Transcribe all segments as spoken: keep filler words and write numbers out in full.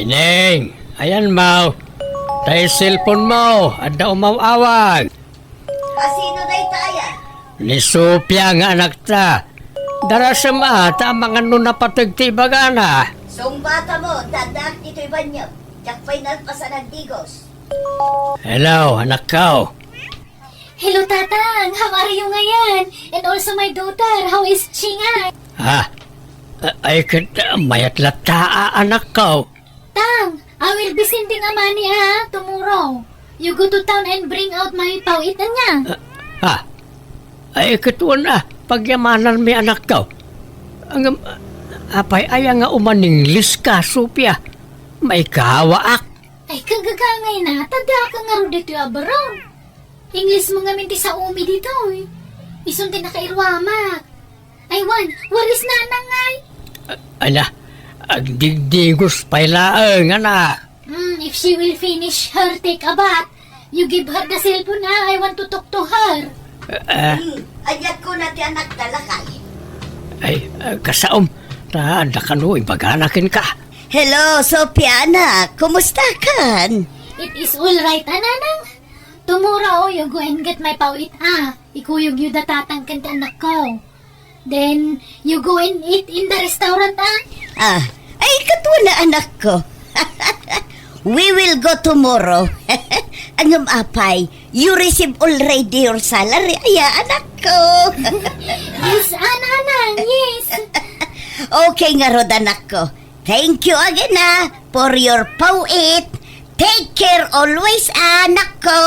Ineng, ayan mo. Tay cellphone mo, adda umaw-awag. Asino dayta aya? Ni Sofia nga anakta. Darasem a, ta amangan no napateg ti ibagana. Sungbata mo, ta addaak ditoy banio. Diak pay nalpasan agdigos. Hello, anakko. Hello, Tatang. How are you ngayon? And also my daughter, how is she nga? Ha? A-, ay, ket, ah, mayat latta, a, anakko. Tang, I will be sending a money, ha, tomorrow. You go to town and bring out my pawit, anya? Ah, ha? Ay, ket wen a, pagyamananmi, anakko. Ngem, apay aya nga umaningles ka, Sofia? Maikawaak. Ay, kagagangay na, ta diak ngarud ditoy abroad. Ingles mo ngamin ti saomi ditoy. Isun ti nakairuamak. Ay, wen, where is Nanang ngay? Ala, agdigdigos pay laeng, anak. Hmm, if she will finish her take a bath, you give her the cellphone, ha? I want to talk to her. Ah. Hmm, ania kuna ti anakta, lakay? Ay, ah, kasaom, ta adda kano ibagana kenka. Hello, Sofia, anak. Kumusta kan? It is all right, a, Nanang. Tomorrow, you go and get my pawit, a. Ikuyogyo da Tatang ken ti anakko. Then, you go and eat in the restaurant, a. Ah, ay, ket wen a, anakko. We will go tomorrow. Ngem apay, you receive already your salary, aya, anakko. Yes, a, Nanang, yes. Okay ngarud, anakko. Thank you again, a, for your pawit. Take care always, anakko.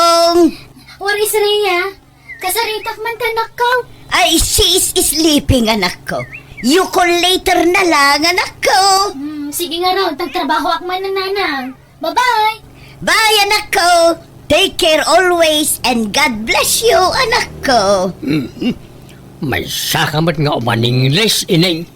Where is Rhea? Kasaritak man ta, anakko. Ay, she is sleeping, anakko. You call later na lang, anakko. Hmm, sige ngarud, agtrabahoak man, Nanang. Bye-bye. Bye, anakko. Take care always and God bless you, anakko. Mhm. Maysaka met nga umaningles, Ineng.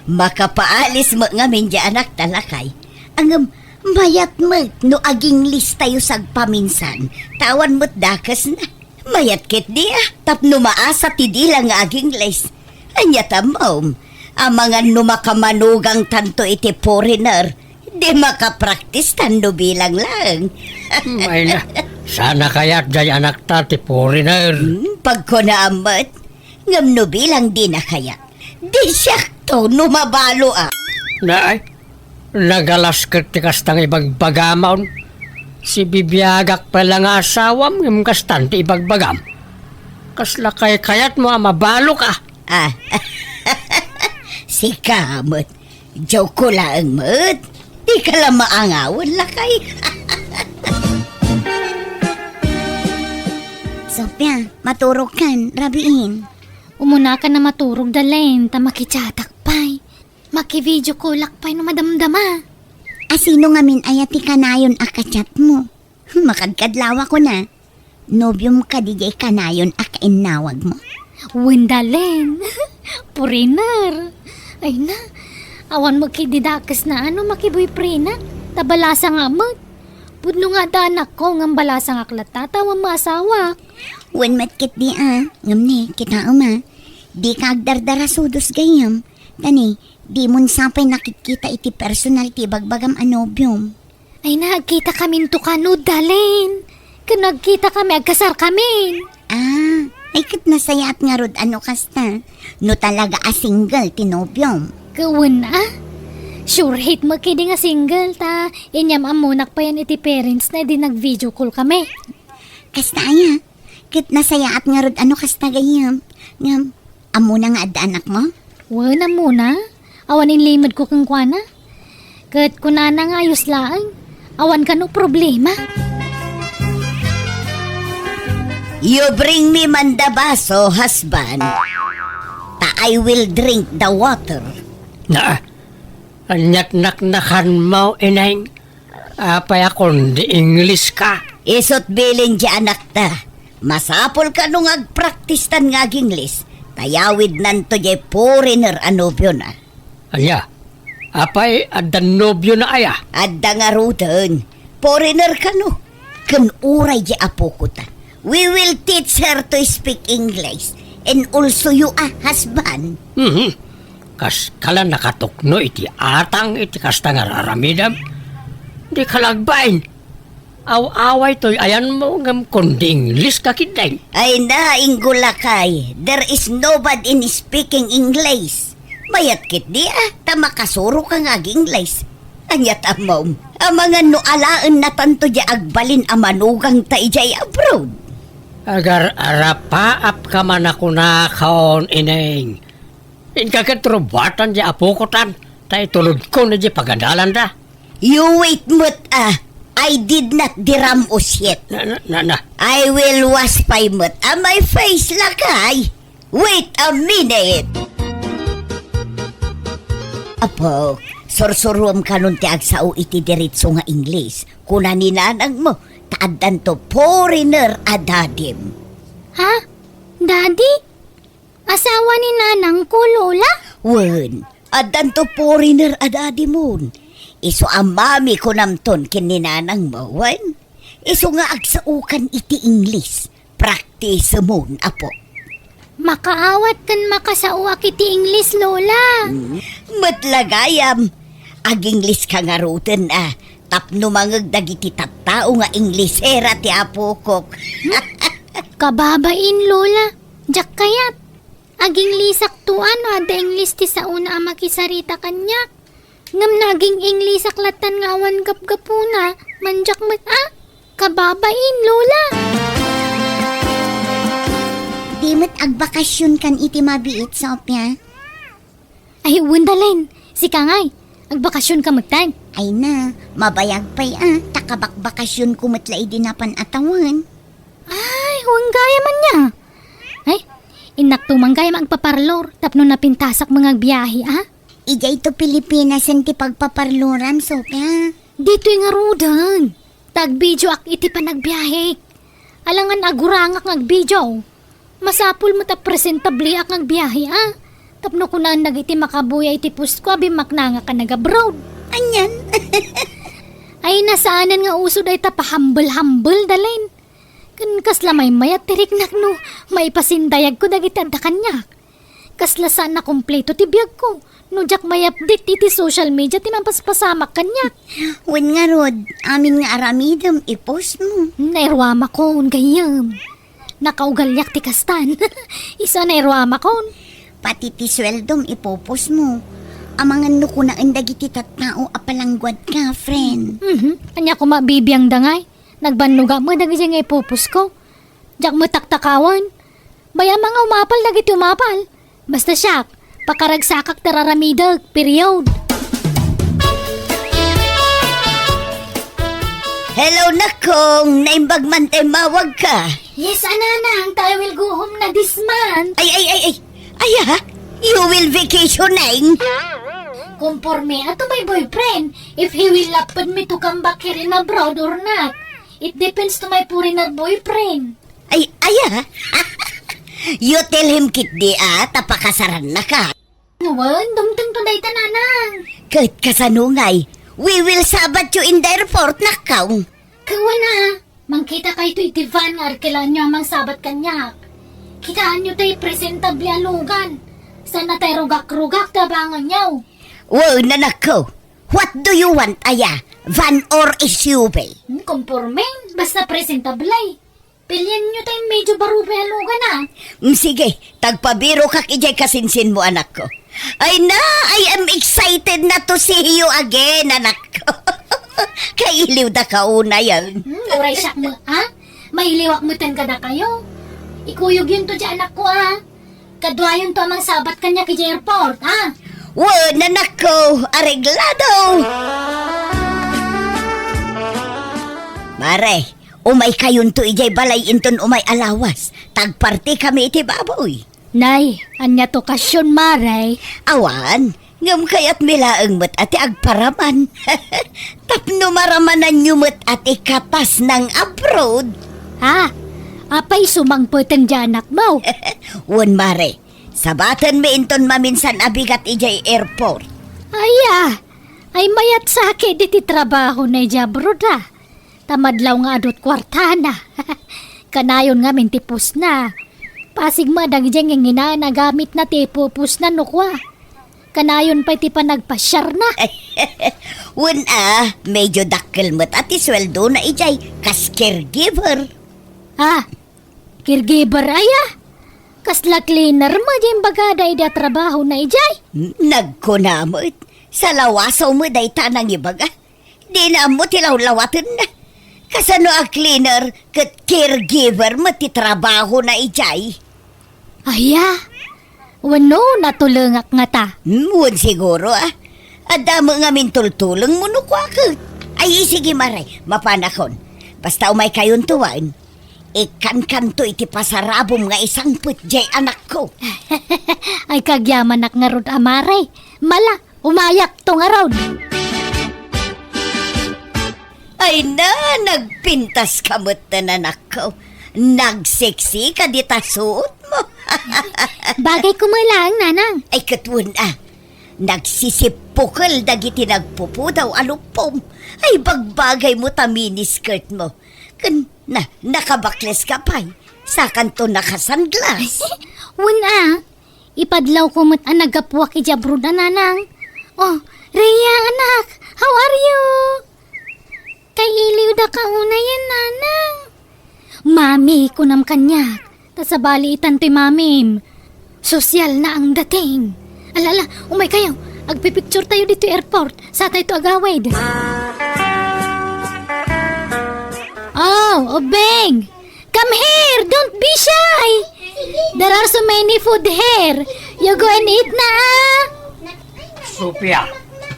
Makapaalis met ngamin diay anakta, lakay. Ngem, mayat met no agingles tayo sagpaminsan, ta awan met dakesna. Mayat ketdi a, tapno maasa ti dila nga agingles. Ania ta, Mom? Amangan no makamanugang tanto iti foreigner, di makapraktis tan no bilang laeng. Hmm, ay na, saan a kayat diay anakta ti foreigner? Hmm, pagkunaam met, ngem no bilang dina kayat. Di siakto no mabalo a. Naay, nagalas ket ti kasta nga ibagbagam. Sibibiagak pay la nga asawam ngem kastan ti ibagbagam. Kasla kaykayatmo a mabalok a? Ah, sika met. Joke ko laeng met. Di ka la maangawen, lakay. Sofia, maturog kan, rabiin. Umuna ka na maturog, Dalen, ta makichatak pay. Maki-video callak pay no madamdama. Asino ngamin aya ti kanayon a kachat mo? Makadkadlawa ko na. Nobiom kadi diay kanayon a kainnawag mo? Wen, Dalen. Foreigner. Ay na, awan met ketdi dakesna a no makiboyfriendak, ta balasangak met. Pudno nga adda anakko, ngem balasangak latta, ta awan maasawak. Wen met ketdi a, ngem ne, kitaem a. Dika agdardarasudos gayyem. Ta ne, dimon sa pay nakitkita iti personal ti ibagbagam a nobiom. Ay, nagkitakaminto kano, Dalen. Ken nagkitakami, agkasarkamin. Ah, ay, ket nasayaat ngarud a no kasta. No talaga a single ti nobiom. Ket wen a? Sure hit met ketdi nga single, ta inyam-ammonak payen iti parents na idi nag-video call kami. Kasta aya, ket nasayaat ngarud a no kasta gayyem. Ngem, ammona nga adda anakmo? Wen, ammona. Awan inlimedko kenkuana. Ket kunana nga ayos laeng, awan kano problema. You bring me man the baso, husband. Ta I will drink the water. Na, ania't naknakanmo, Ineng? Apay a kundi Ingles ka? Isu't bilin diay anakta. Masapul kano nga agpraktistan nga ag-Ingles, ta yawidnanto diay foreigner a nobiona. Ania? Apay, adda nobiona aya? Adda ngaruden. Foreigner kano. Ken uray diay apokota. We will teach her to speak English and also you a husband. Mhm. Kas kala nakatukno iti atang iti kasta nga raramidem. Di kalagbain. Aw-away toy ayanmo ngem kundi Ingles ka ketdin. Ay na, Inggo lakay, there is nobody in speaking English. Mayat ketdi a, ta makasuro ka nga ag-Ingles. Ania ti ammom? Amangan no alaennatanto diay agbalin a manugangta idiay abroad. Agar-arapaap ka man a kunakon, Ineng. Inka ket rubuatan diay apokotan, ta itulodkon idiay pagadalanda. You wait met a. I did not diram-os yet. Na, na, na, na. I will wash pay met a my face, lakay. Wait a minute. Apo, sursuruem kanon ti agsao iti diretso nga Ingles. Kuna ni nanangmo, ta addanto foreigner a dadim. Ha? Daddy? Asawa ni nanangko, Lola? Wen, addanto foreigner a dadimon. Isu a mami kunamton ken ni nanangmo, wen? Isu nga agsaokan iti Ingles. Praktisemon, apo. Makaawat ken makasaoak iti Ingles, Lola. Hmm, met la gayam. Ag-Ingles ka ngaruden a. Tapno mangeg dagiti tattao nga Inglesera ti apokok. Kababain, Lola. Diak kayat. Ag-Inglesakto a no adda Ingles ti saona a makisarita kaniak. Ngem naging Inglesak lattan nga awan gapgapuna, mandiak met a. Kababain, Lola! Di met agbakasyon kan iti mabiit, Sofia? Ay, wen, Dalen. Sika ngay, agbakasyon ka metten? Ay na, mabayag pay a, ta kabakbakasyon ko met la idi napan a tawen. Ay, wen gayam ania. Ay, innak to man gayam agpaparlor, tapno napintasak nga agbiahe, a? Idiay to Pilipinas ti pagpaparloram, Sofia. Ditoy ngaruden. Ta agbideoak iti panagbiahek. Alangan agurangak nga agbideo. Masapul met a presentableak nga agbiahe, a. Tapno kunaan dagiti makabuya iti postko a bimmaknangak a nag-abroad. Anian? Ay, nasaanen nga uso dayta pahambel-hambel, Dalen. Ken kasla maymayat ti riknak no maipasindayagko dagiti adda kaniak. Kasla saan a kompleto ti biagko no diak may-update iti social media ti mapaspasamak kaniak. Wen ngarud, amin nga aramidem, i-post mo. Nairuamakon, gayyem. Nakaugaliak ti kastan. Isu a nairuamakon. Pati ti sueldom, ipo-post mo. Amangan no kunaen dagiti tattao a palangguad ka, friend. Mhm. Ania koma bibiangda ngay? Nagbannogak met dagiti nga ipo-post ko. Diak met taktakawan. Mayat nga umapal dagiti umapal. Basta siak, pakaragsakak ti raramidek, period. Hello, nakong. Naimbag man ti immawagka. Yes, a nanang, ta I will go home na this month. Ay, ay, ay, ay. Aya, you will vacationing? Konforme a to my boyfriend. If he will lapad me to come back here in abroad or not, it depends to my foreigner boyfriend. Ay, aya? You tell him ketdi a, ta pakasarannaka. Wen, dumtengto dayta, nanang. Ket kasano ngay? We will sabat you in the airport, nakong. Kawana, mangkitakayto iti van nga arkelaanyo a mangsabat kaniak. Kitaenyo tay presentable a lugan. Saan a tay rugak-rugak ti abanganyo. Wen, anakko. What do you want, aya? Van or S U V? Hmm, konforme. Basta presentable. Pilienyo tay medyo baro pay a lugan, a. Mm, sige, ta agpabirokak idiay kasinsinmo, anakko. Ay na, I am excited na to see you again, anakko. Kailiwdaka unayen. Hmm, uray siak met, a? Mailiwak metten kadakayo. Ikuyogyonto diay anakko, a. Kaduayonto a mangsabat kaniak idiay airport, a? Wen, anakko, areglado! Mare, umaykayonto idiay balay inton umay a lawas, ta agpartikami iti baboy. Nay, ania ti okasion, Mare? Awan, ngem kayatmi laeng met a ti agparaman. Tapno maramananyo met a ti katas nang-abroad. Ha? Apay, sumangpeteng ti anakmo? Wen, Mare, sabatenmi inton maminsan a bigat idiay airport. Aya, ay mayat sa ketdi ti trabahona idiay abroad, a. Ta madlaw nga adu ti kuartana. Kanayon ngamin ti pusna. Pasig met dagiti nginginaan a gamitna ti ipupusna no kua. Kanayon pay ti panagpasiarna. Wen a, medyo dakkel met a ti sueldona idiay kas caregiver. Ah, caregiver aya? Kasla cleaner met diay imbagada idi a trabahona idiay? Nagkuna met, salawasaw met dayta a nangibaga. Dina ammo ti lawlawatenna. Kasano a cleaner ket caregiver met ti trabahona idiay? Aya, wenno natulengak ngata? Hmm, wen siguro, ah. Adda met ngamin tultulengmo no kua ket. Ay, sige, Mare, mapanakon. Basta umaykayonto wen, ikkankanto iti pasarabom nga isangpet diay anakko. Ay, kagyamanak ngarud a, Mare. Mala, umayakto ngarud. Ay na, nagpintas ka met, anakko. Nagseksi ka dita suot mo. Bagay ko met laeng, Nanang. Ay, ket wen a. Nagsisippukel dagiti nagpupudaw a luppom. Ay, bagbagay mo ta miniskirt mo. Ken na, nakabakles ka pay. Sakanto nakasanglas. Wen a, ipadlawko met a naggapuak idiay abroad a, Nanang. Oh, Rhea, anak, how are you? Kay iliwda ka unayen, Nanang. Mami, kunam kaniak. Ta sabali itan toy mamim. Sosyal na ang dating. Ala, ala, umaykayo. Agpipicture tayo ditoy airport. Saatayto agawid. Oh, Obeng! Come here! Don't be shy! There are so many food here. You go and eat na, ah! Sofia,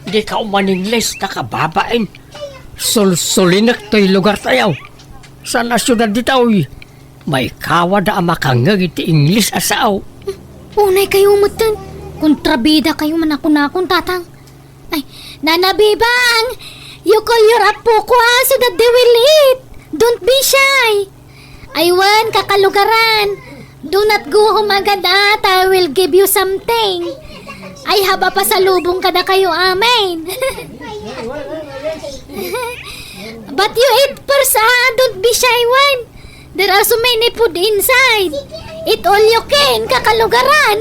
dika umaningles ta kababain. Sulsulinek toy lugartayo. Saan a siudad ditoy? Maikawada a makangngeg iti Ingles a sao. Unaykayo metten. Kontrabidakayo man a kunakon, Tatang. Ay, Nana Bibang! You call your apo ko, ah, so that they will eat. Don't be shy. Ay wen, kakalugaran. Do not go home agad, ah, ta I will give you something. I have a pasalubong kadakayo amin. But you eat first, ah. Don't be shy, wen. There are so many food inside. Eat all you can, kakalugaran.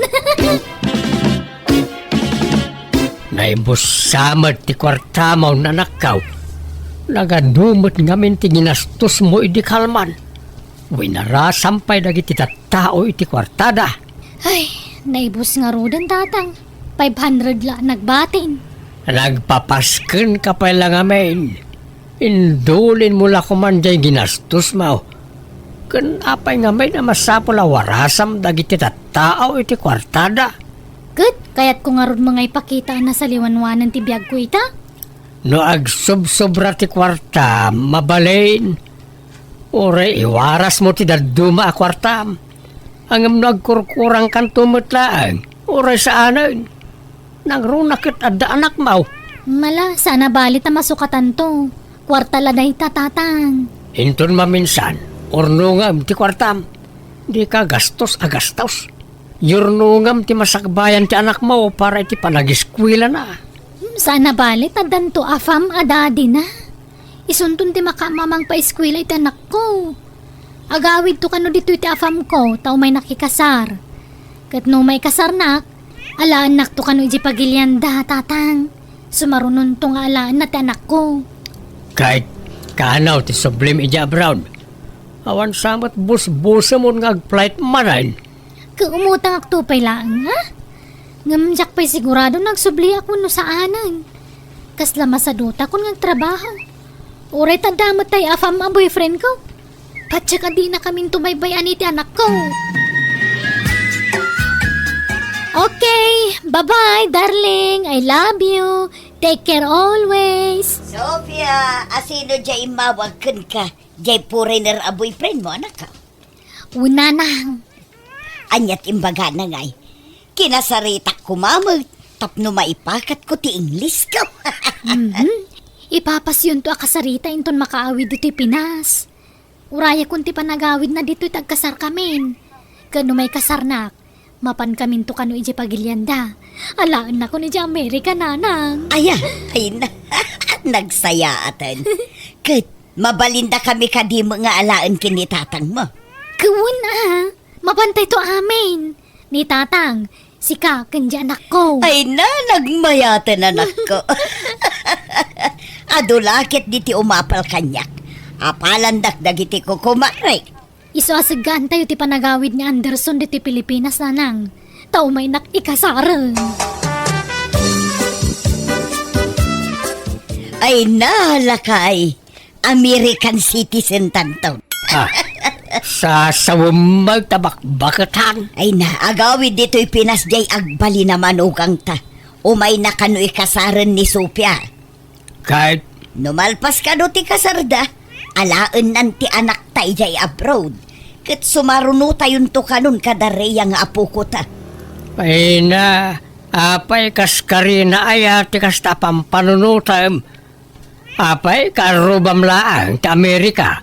Naibussa met ti kuartamo, anakko. Nagadu met ngamin ti ginastosmo idi kalman. Winarasam pay dagiti tattao iti kuartada. Ay, naibus ngaruden, Tatang. Five hundred la nagbatin. Nagpapaskenka pay la ngamin. Indulinmo la koman diay ginastosmo. Ken apay ngamin a masapul a warasam dagiti tattao iti kuartada? Ket kayatko ngarud nga ipakita a nasaliwanwanan ti biagko ita. No agsubsobra ti kuarta, mabalin. Uray iwarasmo ti dadduma a kuartam. Ngem no agkurkurangkanto met laeng, uray saanen. Nangruna ket adda anakmo. Mala, saan a bali ta masukatanto. Kuarta la dayta, Tatang. Inton maminsan, urnongem ti kuartam. Dika gastos a gastos. Yurnongem ti masakbayan ti anakmo para iti panagiskuelana. Hmm, saan a bali ta addanto afam a daddy na. Isunton ti makaamamang paiskuela iti anakko. Agawidto kano ditoy ti afamko ta umaynak ikasar. Ket no maikasarnak, alaennakto kano idiay pagilianda, Tatang. Sumarunonto nga alaenna ti anakko. Ket kano ti sublim idiay abroad? Awan sa met busbusemon nga agflight manen. Ket umutangakto pay laeng, ha? Ngem diak pay sigurado no agsubliak wenno saanen. Kasla masadutakon nga agtrabaho. Uray ta adda met tay afam a boyfriendko. Patiek a dinakaminto baybay-an iti anakko. Okay, bye-bye, darling. I love you. Take care always. Sofia, asino diay immawag kenka? Diay foreigner a boyfriendmo, anakko? Wen, Nanang. Ania ti imbagana ngay? Kinasaritak koma met tapno maipakatko ti Inglesko. Mhm. Ipapasyonto a kasarita inton makaawid ditoy Pinas. Urayakon ti panagawidna ditoy ta agkasarkamin. Ket no maikasarnak, mapankaminto kano idiay pagilianda. Alaennakon idiay Amerika, Nanang. Aya, ay na. Nagsayaaten. Ket mabalindakami kadi met nga alaen ken ni tatangmo? Ket wen a, mapantayto amin. Ni tatang, Sika ken di anakko. Ay na, nagmayaten, anakko. Adu la ket diti umapal kaniak. Apalandak dagiti kukumarek. Isu a seggaantayo ti panagawid ni Anderson ditoy Pilipinas, nanang. Ta umaynak ikasaren. Ay na, lakay. American citizen tanto. Ah, sasawem met ta bakbaketan. Ay na, agawid ditoy Pinas jay agbalin a manugangta. Umayna kano ikasaren ni Sofia. Ket? No malpas kano ti kasarda, alaennan ti anakta idiay abroad. Ket sumarunotayonto kanon kada Rhea nga apokota. Ay na, apay kas karina aya ti kasta a pampanunotem? Apay, kaarrubam laeng ti Amerika.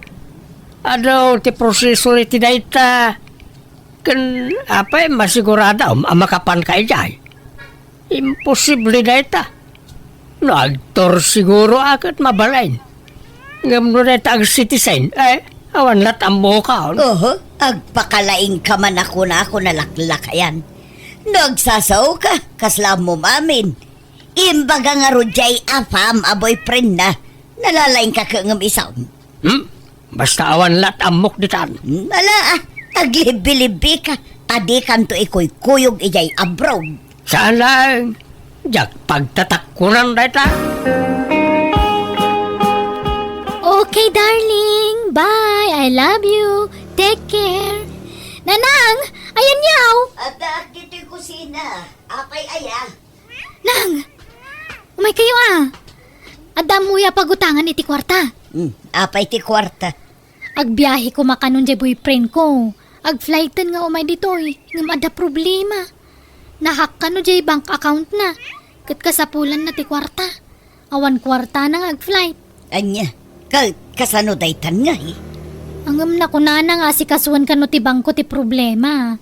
Adu ti proseso iti dayta. Ken apay, masiguradam a makapanka idiay? Imposible dayta. No agtor siguro a ket mabalin. Ngem no dayta ag-citizen, eh, awan lat ammokon. Oho, agpakalaingka man a kunako nalaklakayan. No agsasaoka, kasla ammom amin. Imbaga ngarud jay apam a boyfriendna, nalalaingka ket ngem isu. Hmm? Basta awan lat ammok ditan. Hmm, ala, ah, aglibbilibi ka, ta dikanto ikuykuyog idiay abroad. Saan laeng, diak pagtatakkunan dayta. Okay, darling. Bye. I love you. Take care. Nanang, ayanyaw. Addaak ditoy kusina. Apay aya? Nang! Umaykayo, a! Adda ammoyo a pagutangan iti kuarta. Hmm, apay ti kuarta? Agbiahe koma kanon jay boyfriend ko. Agflighten nga umay ditoy, ngem adda problema. Nahack kano jay bank account na, ket kasapulanna ti kuarta. Awan kuartana nga agflight. Ania? Ka-, kasano daytan ngay? Ngem nakunana nga asikasuan kano ti bangko ti problema.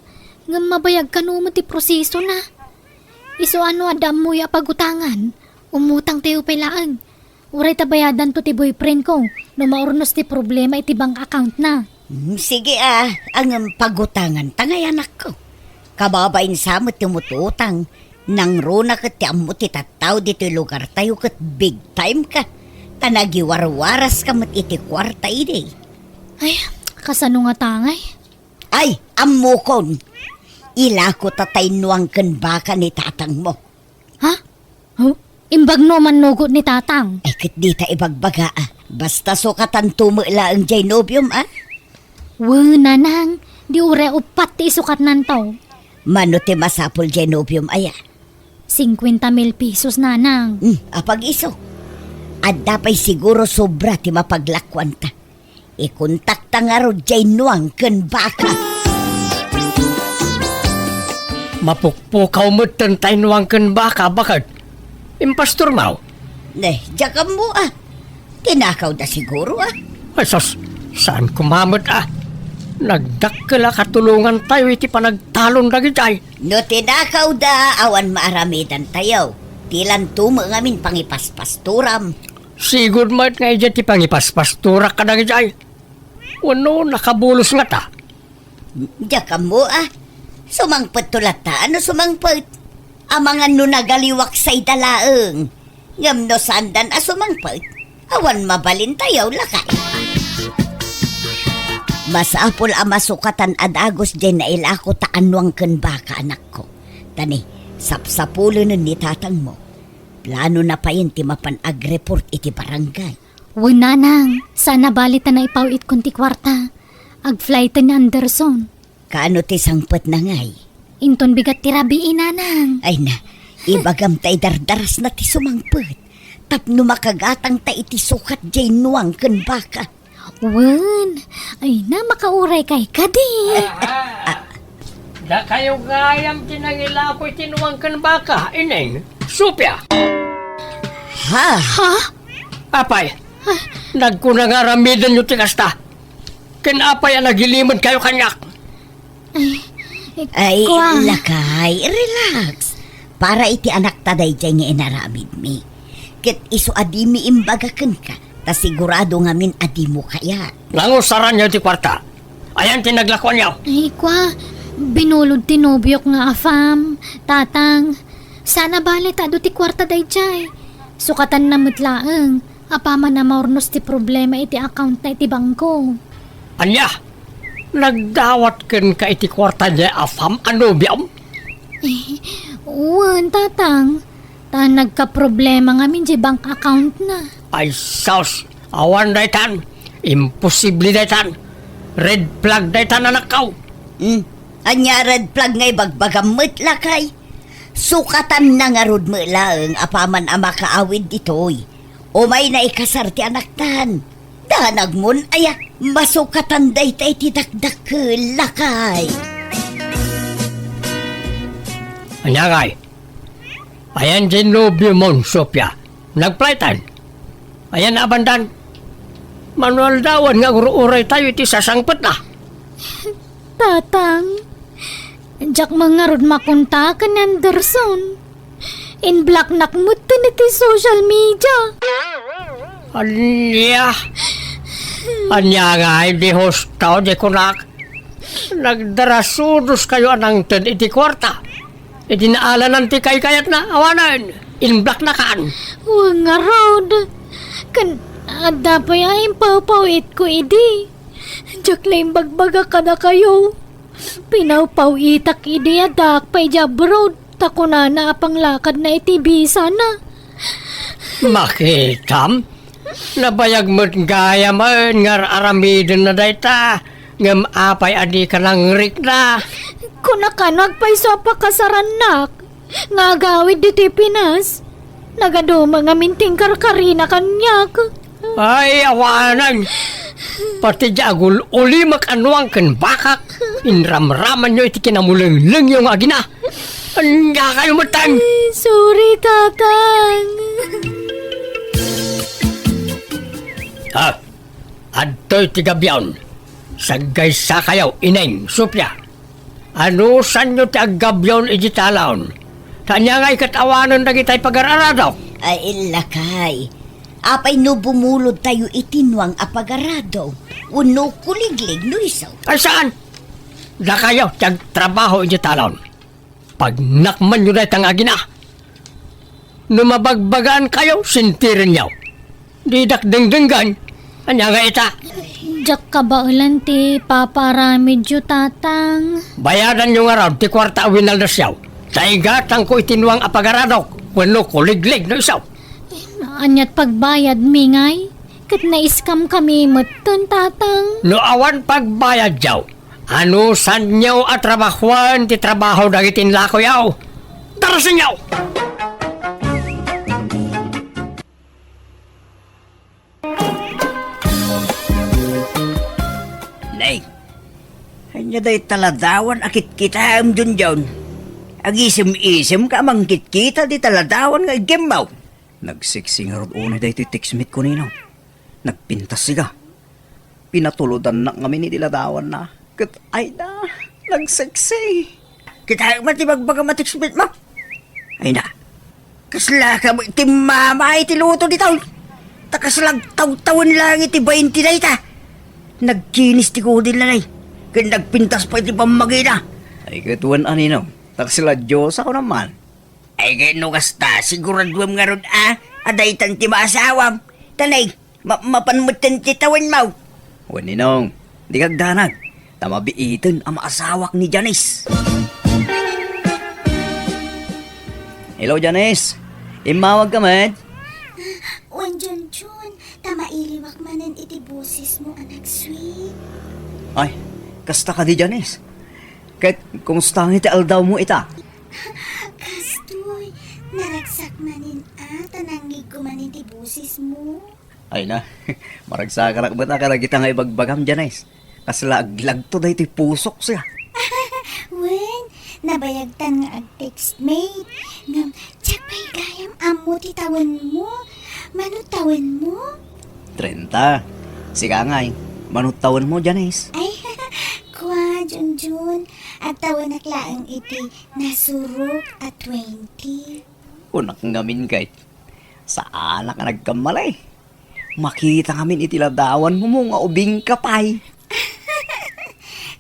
Ngem mabayag kano met ti prosesona. Isu a no adda ammoyo a pagutangan, umutangtayo pay laeng. Uray ta bayadanto ti boyfriend ko no maurnos ti problema iti bank account na. Hmm, sige a, ngem pagutanganta ngay, anakko. Kababain sa met ti umututang, nangruna ket ti ammo ti tattao ditoy lugartayo ket big time ka. Ta nagiwarwaraska met iti kuarta idi. Ay, kasano ngata ngay? Ay, ammokon. Ilako ta taynuang ken baka ni tatangmo. Ha? Huh? Imbag no mannugot ni tatang? Ay, ket dita ibagbaga, a. Basta sukatanto met laeng jay nobiom, a. Wen, nanang, di uray uppat ti isukatnanto. Mano ti masapul jay nobiom aya? Cincuenta mil pesos, nanang. Hmm, apag-isu. Adda pay siguro sobra ti mapaglakuanta. Ikontakta ngarud jay nuang ken baka. Mapukpukaw metten tay nuang ken baka, baket? Impastormaw? Ne, diak ammo, a. Tinakawda siguro, a. Ay, sus, saan koma met, a. Nagdakkel a katulongantayo iti panagtalon dagijay. No tinakawda, awan maaramidantayo. Dilanto met ngamin pangipaspastoram. Sigud met nga idiay ti pangipaspastorak kadagijay. Wenno, nakabulos ngata? Diak ammo, a. Sumangpetto latta no sumangpet. Amangan no nagaliwak sayda laeng. Ngem no saandan a sumangpet, awan mabalintayo, lakay. Masapul a masukatan a dagus diay nailako ta a nuang ken baka, anakko. Ta ni, sapsapulenen ni tatangmo. Planona payen ti mapan agreport iti barangay. Wen, nanang, saan a bali ta naipaw-itkon ti kuarta. Agflighten ni Anderson. Kaano ti sangpetna ngay? Inton bigat ti rabii, nanang. Ay na, ibagam ta idardarasna ti sumangpet. Tapno makagatangta iti sukat diay nuang ken baka. Wen, ay na, makauraykay kadi. Ah, dakayo gayam ti nangilako iti nuang ken baka, ineng, Sofia. Ha? Ha? Apay, nagkuna nga aramidenyo ti kasta. Ken apay a nagilimed kayo kaniak? Ay, eh, Ay, kua. Lakay, relax. Para iti anakta daydiay nga inaramidmi. Ket isu a dimi imbaga kenka, ta sigurado ngamin a dimo kayat. Nangusaranyo ti kuarta. Ayan ti naglakuanyo. Ay, kua, Binulod ti nobiok nga afam, Tatang. Saan a bale ta adu ti kuarta daydiay. Sukatanna met laeng, apaman a maurnos ti problema iti accountna iti bangko. Ania? Nagdawat kenka iti kuarta diay afam a nobiom? Eh, wen, Tatang. Ta nagkaproblema ngamin diay bank accountna. Ay sus! Awan daytan! Imposible daytan! Red flag daytan, anakko! Hmm. Ania red flag nga ibagbagam met, lakay? Sukatanna ngarud met laeng apaman a makaawid ditoy. Umayna ikasar ti anaktan. Danagmon aya, masukatan dayta iti dakdakkel, lakay. Ania ngay? Ayan diay nobiomon, Sofia. Nagflightan. Ayan a bandan. Mano aldawan nga agur-uraytayo iti sasangpetna. Tatang, diak man ngarud makontak ken ni Anderson. In-blocknak metten iti social media. Ania? Ania ngay, di husto, di kunak? Nagdarasudoskayo a nangted iti kuarta. Idi naalanan ti kaykayatna, awanen, in-blocknakan. Wen ngarud. Ken adda pay a impawpaw-itko idi. Diak la imbagbaga kadakayo. Pinawpaw-itak idi addaak pay idiay abroad, ta kunana a panglakadna iti bisana. Makitam? Nabayag met gayamen nga ar-aramidenna dayta, ngem apay a dika nangrikna? Kunak a no agpayso a pakasarannak nga agawid ditoy Pinas, nagaduma ngamin ti inkarkarina kaniak. Ay, awanen! Pati diay agul-ulimek a nuang ken bakak, inramramanyo iti kinamulenglengyo nga agina. Ania kayo metten? Ay, sorry, Tatang. Ha? Adtoy ti gabion. Saggaysakayo, Ineng, Sofia. Anusanyo ti aggabion idiay talon? Ta ania ngay ket awanen dagitay pagar-aradok? Ay, lakay. Apay no bumulodtayo iti nuang a pagarado? Wenno kuliglig no isu? Ay, saan? Dakayo ti agtrabaho idiay talon. Pagnakmanyo dayta nga agina. No mabagbagaankayo, sentirenyo. Didak dengdenggen. Ania nga ita? Diak kabaelan ti papaaramidyo, Tatang. Bayadanyo ngarud ti kuarta a winaldasyo. Ta igatangko iti nuang a pagaradok wenno kuliglig no isu. Ania't pagbayadmi ngay? Ket na-scam kami metten, Tatang. No awan pagbayadyo, anusanyo a trabahoen ti trabaho dagiti inlakoyo? Darasenyo! Nay, ania dayta ladawan a kitkitaem, Junjun? Agisem-isemka a mangkitkita dita ladawan nga iggimmaw. Nagseksi ngarud unay daytoy textmate ko, Ninong. Nagpintas siga. Pinatulodannak ngamin iti ladawanna. Ket ay na, nagseksi. Kitaem man ti bagbagam a textmate mo. Ay na, kasla ka mo iti mama iti luto ditoy. Ta kasla agtawtawen lang iti baynte dayta. Nagkinis ti kudilna, nay. Ket nagpintas pay ti pammagina. Ay, ket wen a, Ninong. Ta kasla Dios ako naman. Ay, ket no kasta, siguraduem ngarud a, a daytan ti maasawam. Ta nay, ma-, mapan metten ti tawenmo. Wen, Ninong, dika agdanag, ta mabiiten a maasawak ni Janice. Hello, Janice. Immawag ka met? Wen, Junjun, ta mailiwak manen iti bosesmo a nagsweet. Ay, kasta kadi, Janice? Ket, kumusta nga iti aldawmo ita? Kastoy, naragsak manen a, ta nangngegko manen ti bosesmo. Ay na, maragsakanak met a kadagita nga ibagbagam, Janice. Kasla aglagto daytoy pusok siya. Wen, nabayagtan nga ag-textmate. Ngem, diak pay gayam ammo ti tawenmo. Mano tawenmo? Trenta. Sika ngay, mano tawenmo, Janice? Ay, kua, Junjun. Agtawenak laeng iti nasurok a twenty. Kunak ngamin ket, saanak a nagkamali. Makita ngamin iti ladawanmo nga ubingka pay.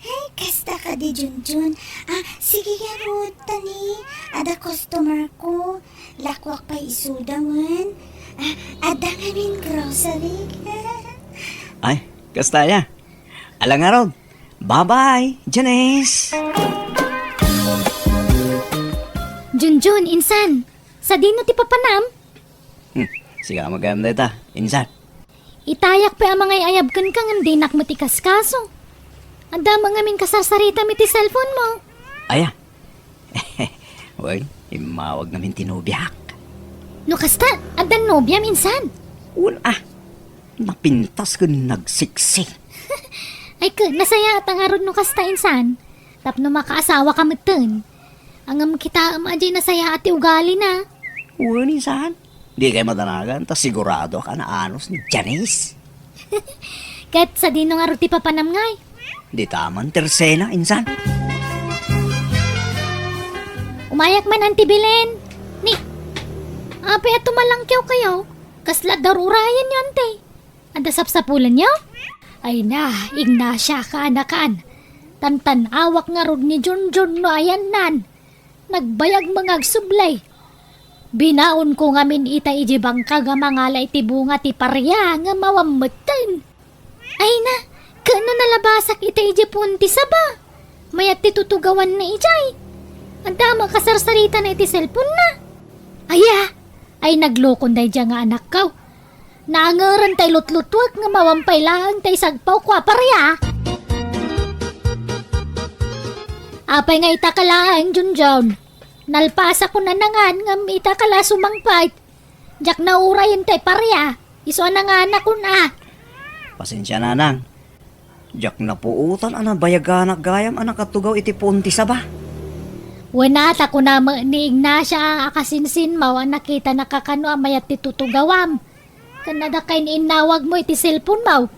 Ay, kasta ka Di Junjun. Ah, sige ngarud, tani. Adda customer ko. Lakuak pay isuda wen. Ah, adda ngamin grocery. Ay, kasta aya. Ala ngarud. Bye-bye, Janice. Junjun, insan. Sadino ti papanam? Hmm, siga gayam dayta, insan. Itayak pay a mangay-ayab kenka ngem dinak met ikaskaso. Adda met ngamin kasarsaritam iti cellphone mo. Aya. Wen, immawag ngamin ti nobiak. No kasta, addan nobiam, insan? Wen a. Napintas ken nagsiksi. Ay ket, nasayaat ngarud no kasta, insan. Tapno makaasawaka metten. Ngem kitaem a diay nasayaat ti ugalina. Wen, insan. Dikay madanagan, ta siguradoak a naanus ni Janice. Ket sadino ngarud ti papanam ngay? Dita man ti Rosena, insan. Umayak man, Auntie Belen. Ni, apay a tumalangkewkayo? Kasla dar-urayenyo, Auntie? Adda sapsapulenyo? Ay na, Ignacia, kaanakan. Tantan-awak ngarud ni Junjun no ayannan. Nagbayag nga agsubli. Binaonko ngamin ita idiay bangkag a mangala iti bunga ti paria ngem awan metten. Ay na, ket no nalabasak ita idiay puon ti saba? Mayat ti tutugawanna idiay. Adda met kasarsaritana iti cellphone-na. Aya, ay naglokon daydiay nga anakko. Naangeren ta ilutlutuek ngem awan pay laeng ta isagpawko a paria. Apay nga ita ka laeng, Junjun? Nalpasakon a nangan ngem ita ka la sumangpet. Diak naurayen tay paria, isu a nanganakon a. Pasensia, nanang. Diak napuotan a nabayaganak gayam a nakatugaw iti puon ti saba. Wen a, ta kuna met ni Ignacia a kasinsinmaw a nakitanaka kano a mayat ti tutugawam. Ken adda kain-innawagmo iti cellphone-mo.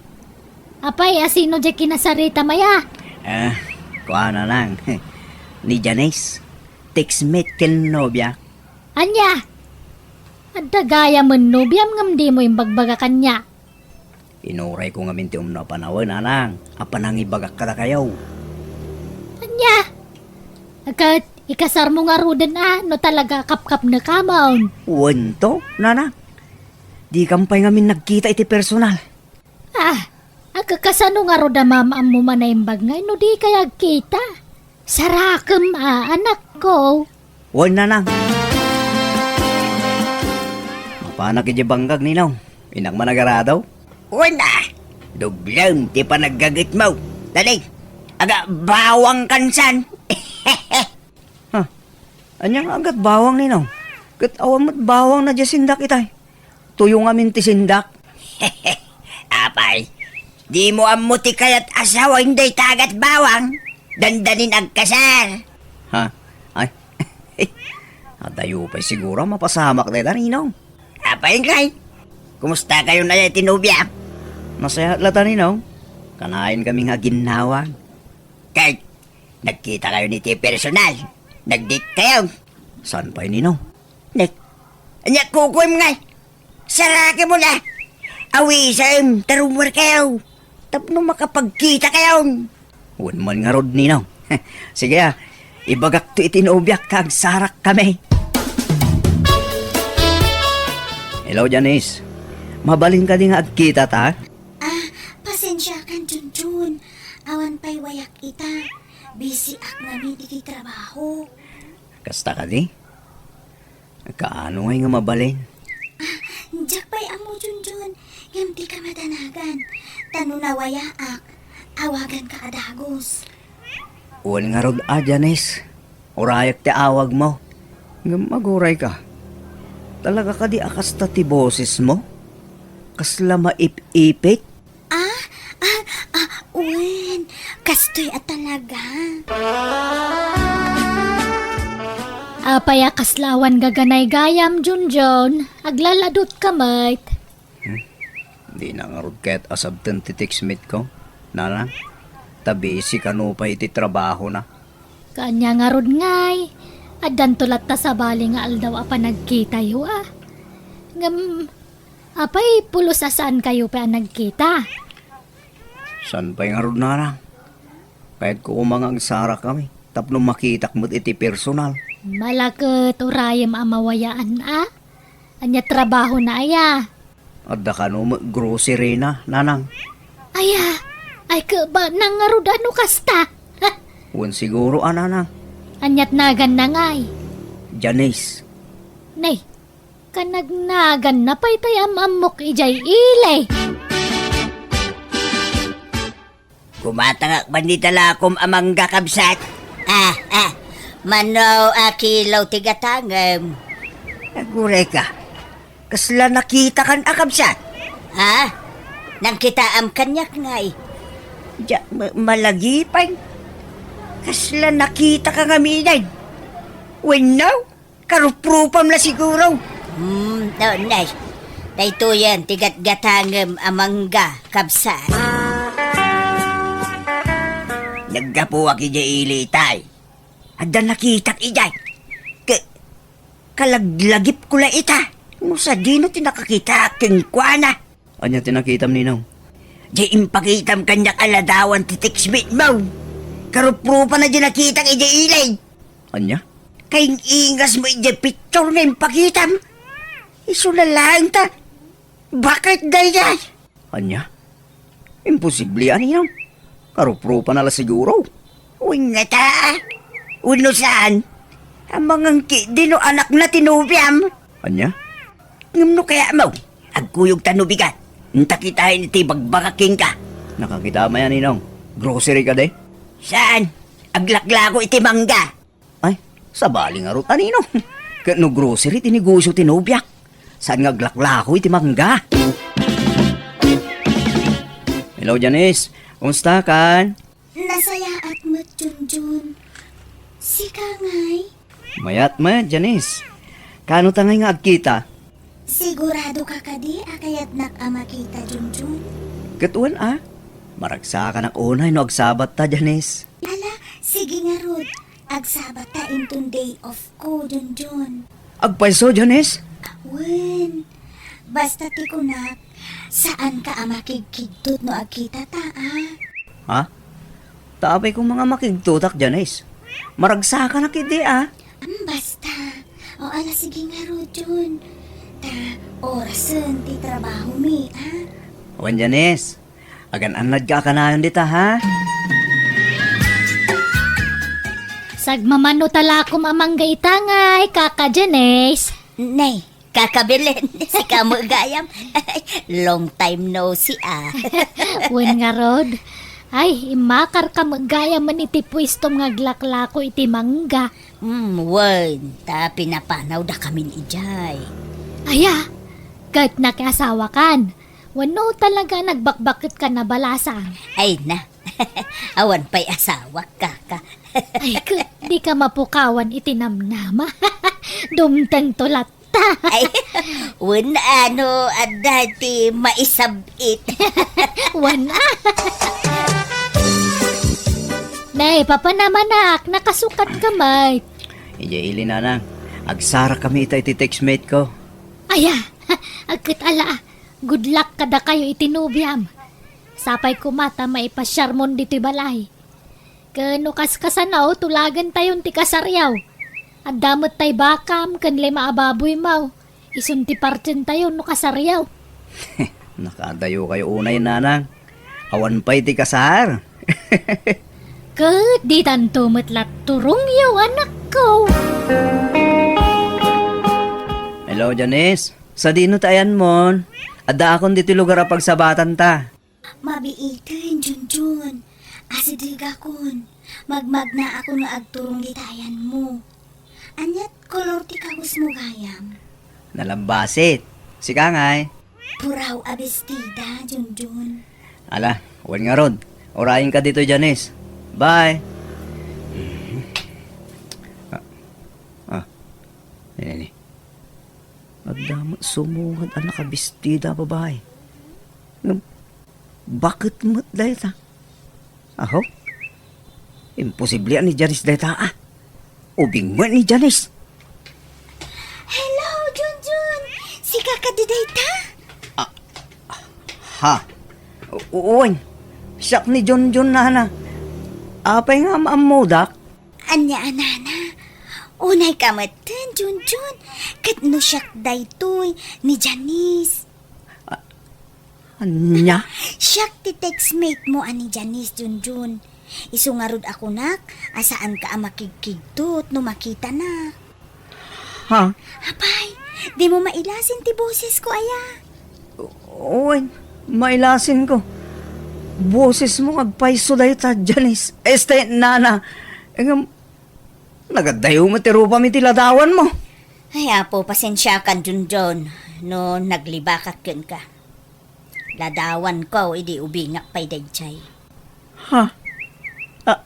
Apay, a sino diay kinasaritam aya? Eh, kuana lang. Ni Janice, textmate ken nobia. Ania? Adda gayamen nobiam ngem dimo imbagbaga kaniak. Inurayko ngamin ti umno a panawen, nanang, a panangibagak kadakayo. Ania? Ket ikasarmo ngaruden a no talaga a kapkapnekamon. Wen to, nanang. Dikam pay ngamin nagkita iti personal. Ah, agkakasano ngarud a maam-ammo man a imbag ngay no dikay agkita? Sarakem a, anakko. Wen, nanang. Mapanak idiay bangkag, ninong. Innak man agarado? Wen a, dublem ti panaggagetmo. Dali, agbawangkan san. Ha? Ania nga agat bawang, ninong? Ket awan met bawangna diay sindak itay. Tuyo ngamin ti sindak. Apay, dimo ammo ti kayat a sawen dayta agat bawang? Dandanin agkasar. Ha? Ay. Adayo pay siguro a mapasamak dayta, ninong. Apay ngay? Kumustakayon aya iti nobia? Nasayaat lata, ninong. Kanayon kami nga aginnawag. Kay, nagkitakayon iti personal. Nag-date kayo. Saan pay, ninong? Nek, ania kukuem ngay? Sarakemon a. Awisem, ta rummuarkayo. Tapno makapagkitakayon. Wen man ngarud, ninong. Sige a, ibagakto iti nobiak ta agsarakkami. Hello, Janice. Mabalin kadi nga agkitata? Ah, pasensiakan, Junjun. Awan pay wayak ita. Busy-ak ngamin iti trabaho. Kasta kadi? Kaano ngay nga mabalin? Ah, diak pay ammo, Junjun. Ngem dika madanagan. Ta no nawayaak, awaganka a dagus. Wen ngarud a, Janice. Urayak ti awagmo. Ngem agurayka. Talaga kadi a kasta ti bosesmo? Kasla maip-ipit? Ah, ah, ah, wen, kastoy a talaga. Apay a kasla awan gaganay gayam, Junjun? Aglaladutka met. Hmm? Dina ngarud ket asabten ti textmate ko, nanang. Ta busy kano pay iti trabahona. Kaanya ngarud ngay, addanto latta sabali nga aldaw a panagkitayo a. Ngem, apay pulos a saankayo pay a nagkita? Saan pay ngarud, nanang? Kayatko koma nga agsarakami tapno makitak met iti personal. Malaket urayem a mawayaan a? Ania trabahona aya? Adda kano met grocery na, nanang. Aya, ay keba nang ngarud a no kasta. Wen siguro a, nanang. Aniat naganna ngay? Janice. Nay, kanagnaganna pay tay am-ammok idiay ili. Kumatangak man ni talakom a mangga, kabsat. Ah, ah. Mano a kilo ti gatangem? Aguray ka. Kasla nakitakan a kabsat? Ha? Nangkitaam kaniak ngay? Diak ma-, malagipay. Kasla nakitaka ngamin. Wenno? Karuprupam la siguro. Hmm, no, nay. Daytoyen ti gatgatangem a mangga, kabsat. Naggapuak idiay ili tay. Adda nakitak idiay. Ka-, kalaglagipko la ita. No sadino ti nakakitaak kenkuana. Ania ti nakitam, ninong? Diay impakitam kaniak a ladawan ti textmate mo. Karuprupana diay nakitak idiay ili. Ania? Kaing-ingas mo idiay picture nga impakitam. Isu na laeng ta. Bakit daydiay? Ania? Imposible a, ninong. Karuprupana la siguro. Wenno ta. Wenno saan? Amangan ketdi no anakna ti nobiam. Ania? Ngem no kayatmo, agkuyogta no bigat. Inta kitaen iti bagbagak kenka. Nakakita maya, ninong. Grocery kadi? Saan? Aglaklako iti mangga. Ay, sabali ngarud a, ninong. Ket no grocery ti negosio ti nobiak, saan nga aglaklako iti mangga? Hello, Janice. Kumusta kan? Nasayaat met, Junjun. Sika ngay? Mayat met, Janice. Kano ta ngay nga agkita? Sigurado ka kadi a kayatnak a makita, Junjun? Ket wen a. Maragsakanak unay no agsabatta, Janice. Ala, sige ngarud. Agsabatta inton day off ko, Junjun. Agpayso, Janice? Wen, basta ti kunak, saanka a makigkigtot no agkitata, a? Ha? Ta apay koma nga makigtotak, Janice? Maragsakanak idi, a? Am, basta. O, ala, sige ngarud, Jun. Ta orasen ti trabahomi, a? Wen, Janice. Agan-annadka a kanayon dita, ha? Sagmamano talakom a mangga ita ngay, Kaka Janice. Nay, Kaka Belen, sika met gayam. Long time no see, a. Wen ngarud. Ay, immakarka met gayam iti puestom nga aglaklako iti mangga. Hmm, wen, ta pinapanawdakamin idiay. Aya, ket nakiasawakan. Wenno talaga nagbakbaketkan a balasang? Ay na, awan pay asawak, Kaka. Ay, ket dika mapukawan iti namnama. Dumtengto latta. Ay, wen, ano, adda ti maisab-it. Wen, a. Nay, papanamanak, nakasukatka met. Idiay ili, nanang. Agsarakami ita iti textmate ko. Aya, agket ala, good luck kadakayo iti nobiam. Sapay koma ta maipasiarmon ditoy balay. Ken no kaskasano, tulagentayon ti kasaryo. Adda met tay bakam ken lima a baboymo. Isun ti partientayo no kasaryo. Nakadayokayo unay, nanang. Awan pay ti kasar. Ket ditanto met la turongyo, anakko. Hello, Janice. Sadino ti ayanmon? Addaakon ditoy lugar a pagsabatanta. Mabiiten, Junjun. Asidegakon. Magmagnaakon nga agturong dita ayanmo. Aniat kolor ti kabusmo gayam? Nalambasit. Sika ngay? Puraw a bestida, Junjun. Ala, wen ngarud. Urayenka ditoy, Janice. Bye. Ah, ah. Nini. Adda met sumungad a nakabestida a babai. Ngem, baket met dayta? Aho? Imposible a ni Janice dayta, a. Ubing met ni Janice. Hello, Junjun! Sika kadi dayta? Ah, ha? U-, uwan. Siak ni Junjun, nana. Apay nga maammodak? Ania a nana? Unay ka metten, Junjun. Ket no siak daytoy, ni Janice. Ania? Siak ti textmate mo a ni Janice, Junjun. Isu ngarud a kunak a saanka a makigkigtot no makitana. Ha? Apay, dimo mailasin ti bosesko aya? Wen, mailasinko. Bosesmo nga agpayso dayta, Janice. Este, nana. Ngem, nagadayo met ti rupam iti ladawanmo. Ay, Apo, pasensiakan, Junjun, no naglibakak kenka. Ladawanko idi ubingak pay daydiay. Ha? A-,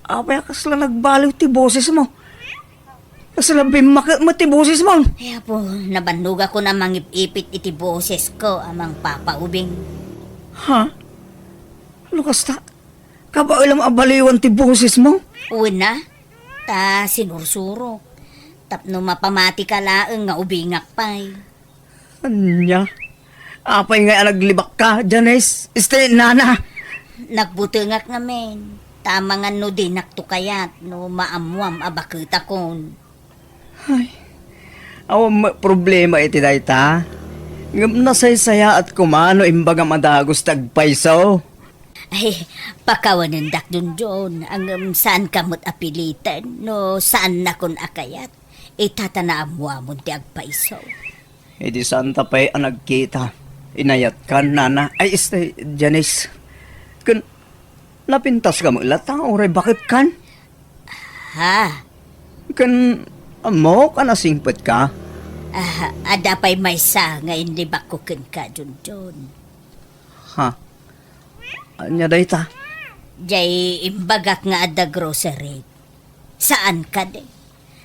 apay a kasla nagbaliw ti bosesmo? Kasla bimmaket met ti bosesmo? Ay, Apo, nabannogakon a mangip-ipit iti bosesko a mangpapaubing. Ha? No kasta, kabaelam a baliwan ti bosesmo? Wen a, ta sinursurok. Tapno mapamatika laeng nga ubingak pay. Ania? Apay ngay a naglibakka, Janice? Este, nana? Nagbutengak ngamin. Ta amangan no dinakto kayat no maammoam a baketakon. Ay, awan met problema iti dayta. Ngem nasaysayaat koma no imbagam a dagus ti agpayso. Ay, pakawanendak, Junjun. Ngem saanka met a piliten no saannakon a kayat. Ita ta naammoamon ti agpayso. Idi saanta pay a nagkita, inayatkan, nana, ay, este, Janice. Ken napintaska met latta, uray baketkan? Ha? Ken ammok a nasingpetka? Ah, adda pay maysa nga inlibakko kenka, Junjun. Ha? Ania dayta? Jay imbagak nga adda grocery. Saan kadi?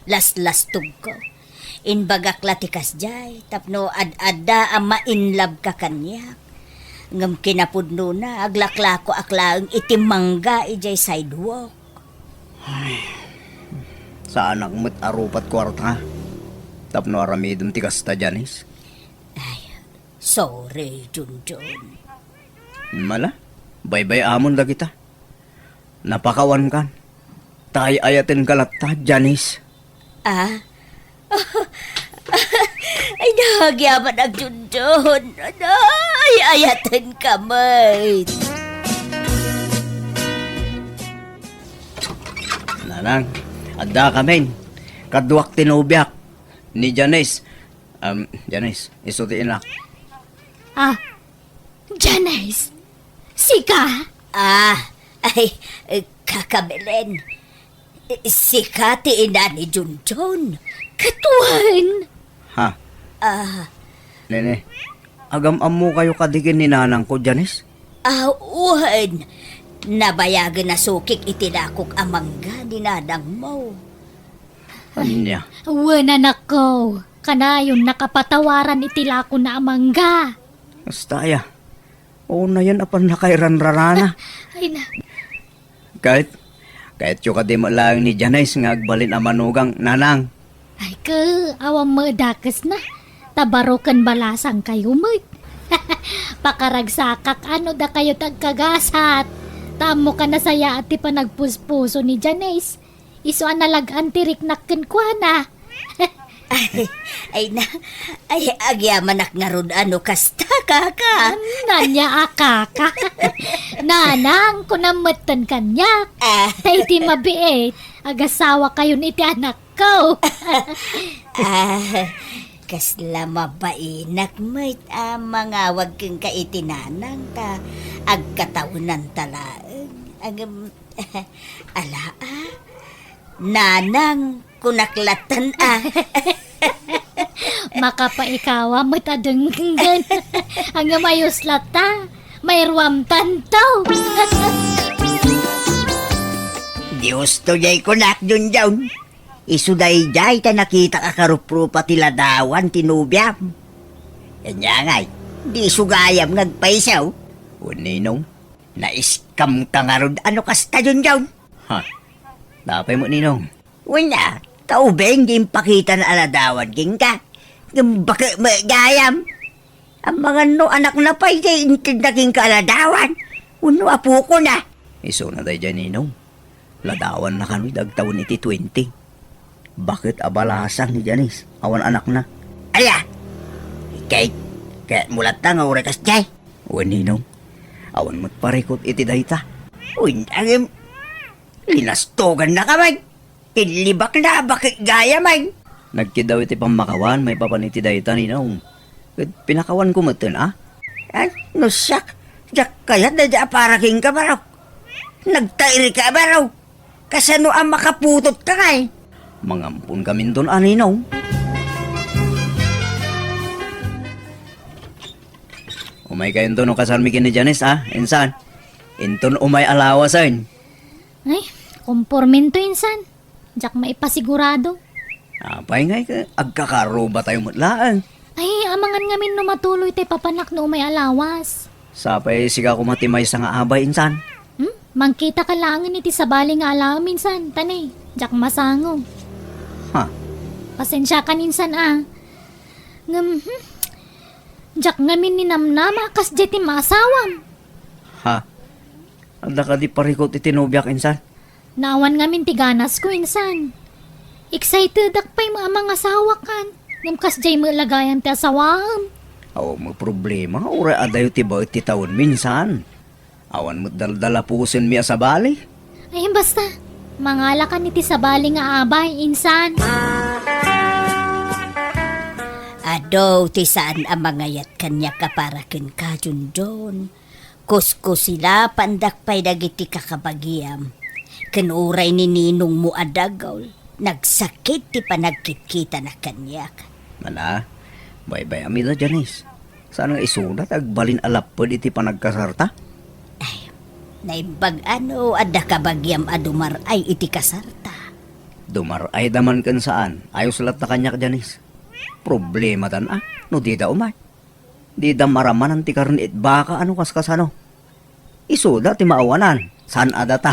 Laslastogko. Imbagak la ti kasjay, tapno ad-adda a ma-inlove ka kaniak. Ngem kinapudnona, aglaklakoak laeng iti mangga idiay sidewalk. Ay, saanak met a rupat kuarta. Tapno aramidem ti kasta, Janice. Ay, sorry, Junjun. Mala, baybay-amon dagita. Napakawankan. Ta ay-ayatenka latta, Janice. Ah? Ay, nagyamanak, Junjun. Ay, ayatenka met. Nanang, adda kamin. Kaduak ti nobiak. Ni Janice. Um, Janice, isu ti inak. Ah, Janice, sika? Ah, ay, eh, Kaka Belen. Eh, sika ti ina ni Junjun. Ket wen. Ha? Ah. Nene, agam-ammokayo kadi ken ni nanangko, Janice? Ah, wen. Nabayagen a sukik iti lakok a mangga ni nanangmo. Ania? Wen, anakko. Kanayon a patawaran iti lakona a mangga. Kasta aya. Unayen a pannakairanrarana. Ay na. Ket, kayatyo kadi met laeng ni Janice nga agbalin a manugang, nanang? Ay, ke, awan met dakesna. Ta baro ken balasangkayo met. Pakaragsakak a no dakayo ti agkagasat. Ta ammoka a nasayaat ti panagpuspuso ni Janice. Isu a nalag-an ti riknak kenkuana. Ay, ay na, ay, agyamanak ngarud a no kasta, kaka. Ania a kaka? Nanang, kunam metten kaniak. Ah. Ta iti mabiit, agasawakayon iti anakko. Ah, kasla mabainak met a mangawag kenka iti nanang ta agkataonanta laeng. Agam-, Ala, a? Nanang, kunak lattan, a. Makapaikawa met a denggen. Ngem ayos latta. Mairuamtanto. Dios to jay kunak, Junjun. Isu dayjay ta nakitak a karuprupa ti ladawan ti nobiam. Ania ngay, di isu gayam nga agpayso? Wen, Ninong. Naiskamka ngarud a no kasta, Junjun? Ha? Apay met, Ninong? Wen a, ta ubing di impakitana a ladawan kenka. Ngem baket met gayam. Amangan no anakna pay jay intedna kenka a ladawan. Wenno apokona. Isuna dayjay, Ninong. Ladawanna kano dagtawen iti twenty. Baket a balasang ni Janice, awan anakna. Aya! Kay, kayatmo latta nga uray kasdiay? Wen, Ninong, awan met parikut iti dayta. Wen, agim, linastogannaka met. Inlibakna a baket gayam, ay. Nagkiddaw iti pammakawan maipapan iti dayta, Ninong. Ket pinakawanko metten, a? Ay, no siak, diak kayat daydi a para kenka, baro. Nagtairika, baro. Kasano a makaputotka, kay? Mangamponkaminton a, Ninong. Umaykayonto no kasarmi ken ni Janice, a, insan. Inton umay a lawasen. Ay, kompormento, insan. Diak maipasigurado. Apay ngay, agkakarubatayo met laeng. Ay, amangan ngamin no matuloy tay papanak no umay a lawas. Sapay sika koma ti maysa nga abay, insan. Hmm? Mangkitaka laengen iti sabali nga alaem, insan, ta ne, diak masango. Ha? Pasensiakan, insan, a. Ngem, hmm, diak ngamin ninamnama a kasdiay ti maasawam. Ha? Adda kadi parikut iti nobiak, insan? Naawan ngamin ti ganasko, insan. Excitedak pay a mangasawakan. Ngem kasdiay met la gayam ti asawaem. Awan met problema, uray adayo ti baet ti tawenmi, insan. Awan met daldalapusenmi a sabali. Ay, basta, mangalakan iti sabali nga abay, insan. Adu ti saan a mangayat kaniak a para kenka, Junjun. Kuskusilapandak pay dagiti kakabagiam, ken uray ni ninongmo a dagul, nagsakit ti panagkitkitana kaniak. Mana, baybay-am ida, Janice. Saan nga isuda ti agbalin a lapped iti panagkasarta? Ay, naimbag a no adda kabagiam a dumar-ay iti kasarta. Dumar-ayda man ken saan, ayos latta kaniak, Janice. Problematan a no dida umay. Dida maramanan ti karne it baka a no kaskasano. Isuda ti maawanan, saan a data.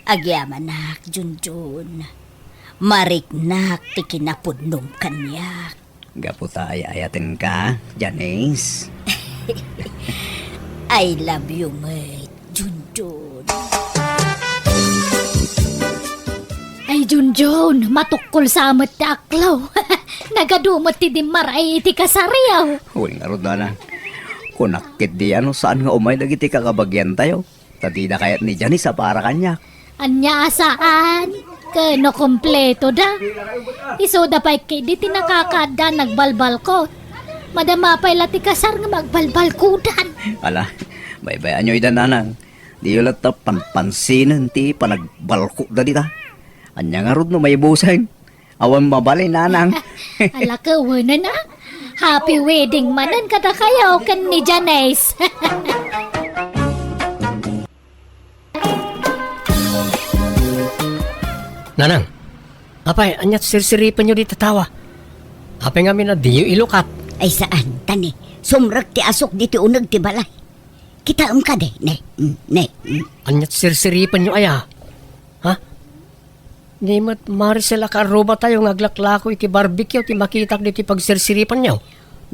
Agyamanak, Junjun. Mariknak ti kinapudnom kaniak. Gapu ta ay-ayatenka, Janice. I love you met, Junjun. Ay, Junjun, matukkol sa met ti aklaw. Nagadu met ti dimmar-ay iti kasariaw. Uy, ngarud, Nanang. Kunak ketdi a no saan nga umay dagiti kakabagiantayo. Ta dida kayat ni Janice a para kaniak. Ania a saan? Ken no kumpleto da. Isuda pay ketdi ti nakakaadda nagbalbalkot. Madama pay la ti kasar nga magbalbalkudan. Ala, baybay-anyo ida, Nanang. Diyo latta panpansinen ti panagbalkotda dita. Ania ngarud no maibusen? Awan mabalin, Nanang. Ala, kawanan a. Happy wedding manen kadakayo ken ni Janice. Nanang, apay, aniat sirsiripenyo dita tawa? Apay ngamin a diyo ilukat? Ay, saan, ta ne, sumrek ti asuk diti uneg ti balay. Kitaem kadi, ne, mm, ne, mm. Aniat sirsiripenyo aya? Ha? Ni met Maricel a kaarrubatayo nga aglaklako iti barbecue ti makitak ditoy pagsirsiripenyo.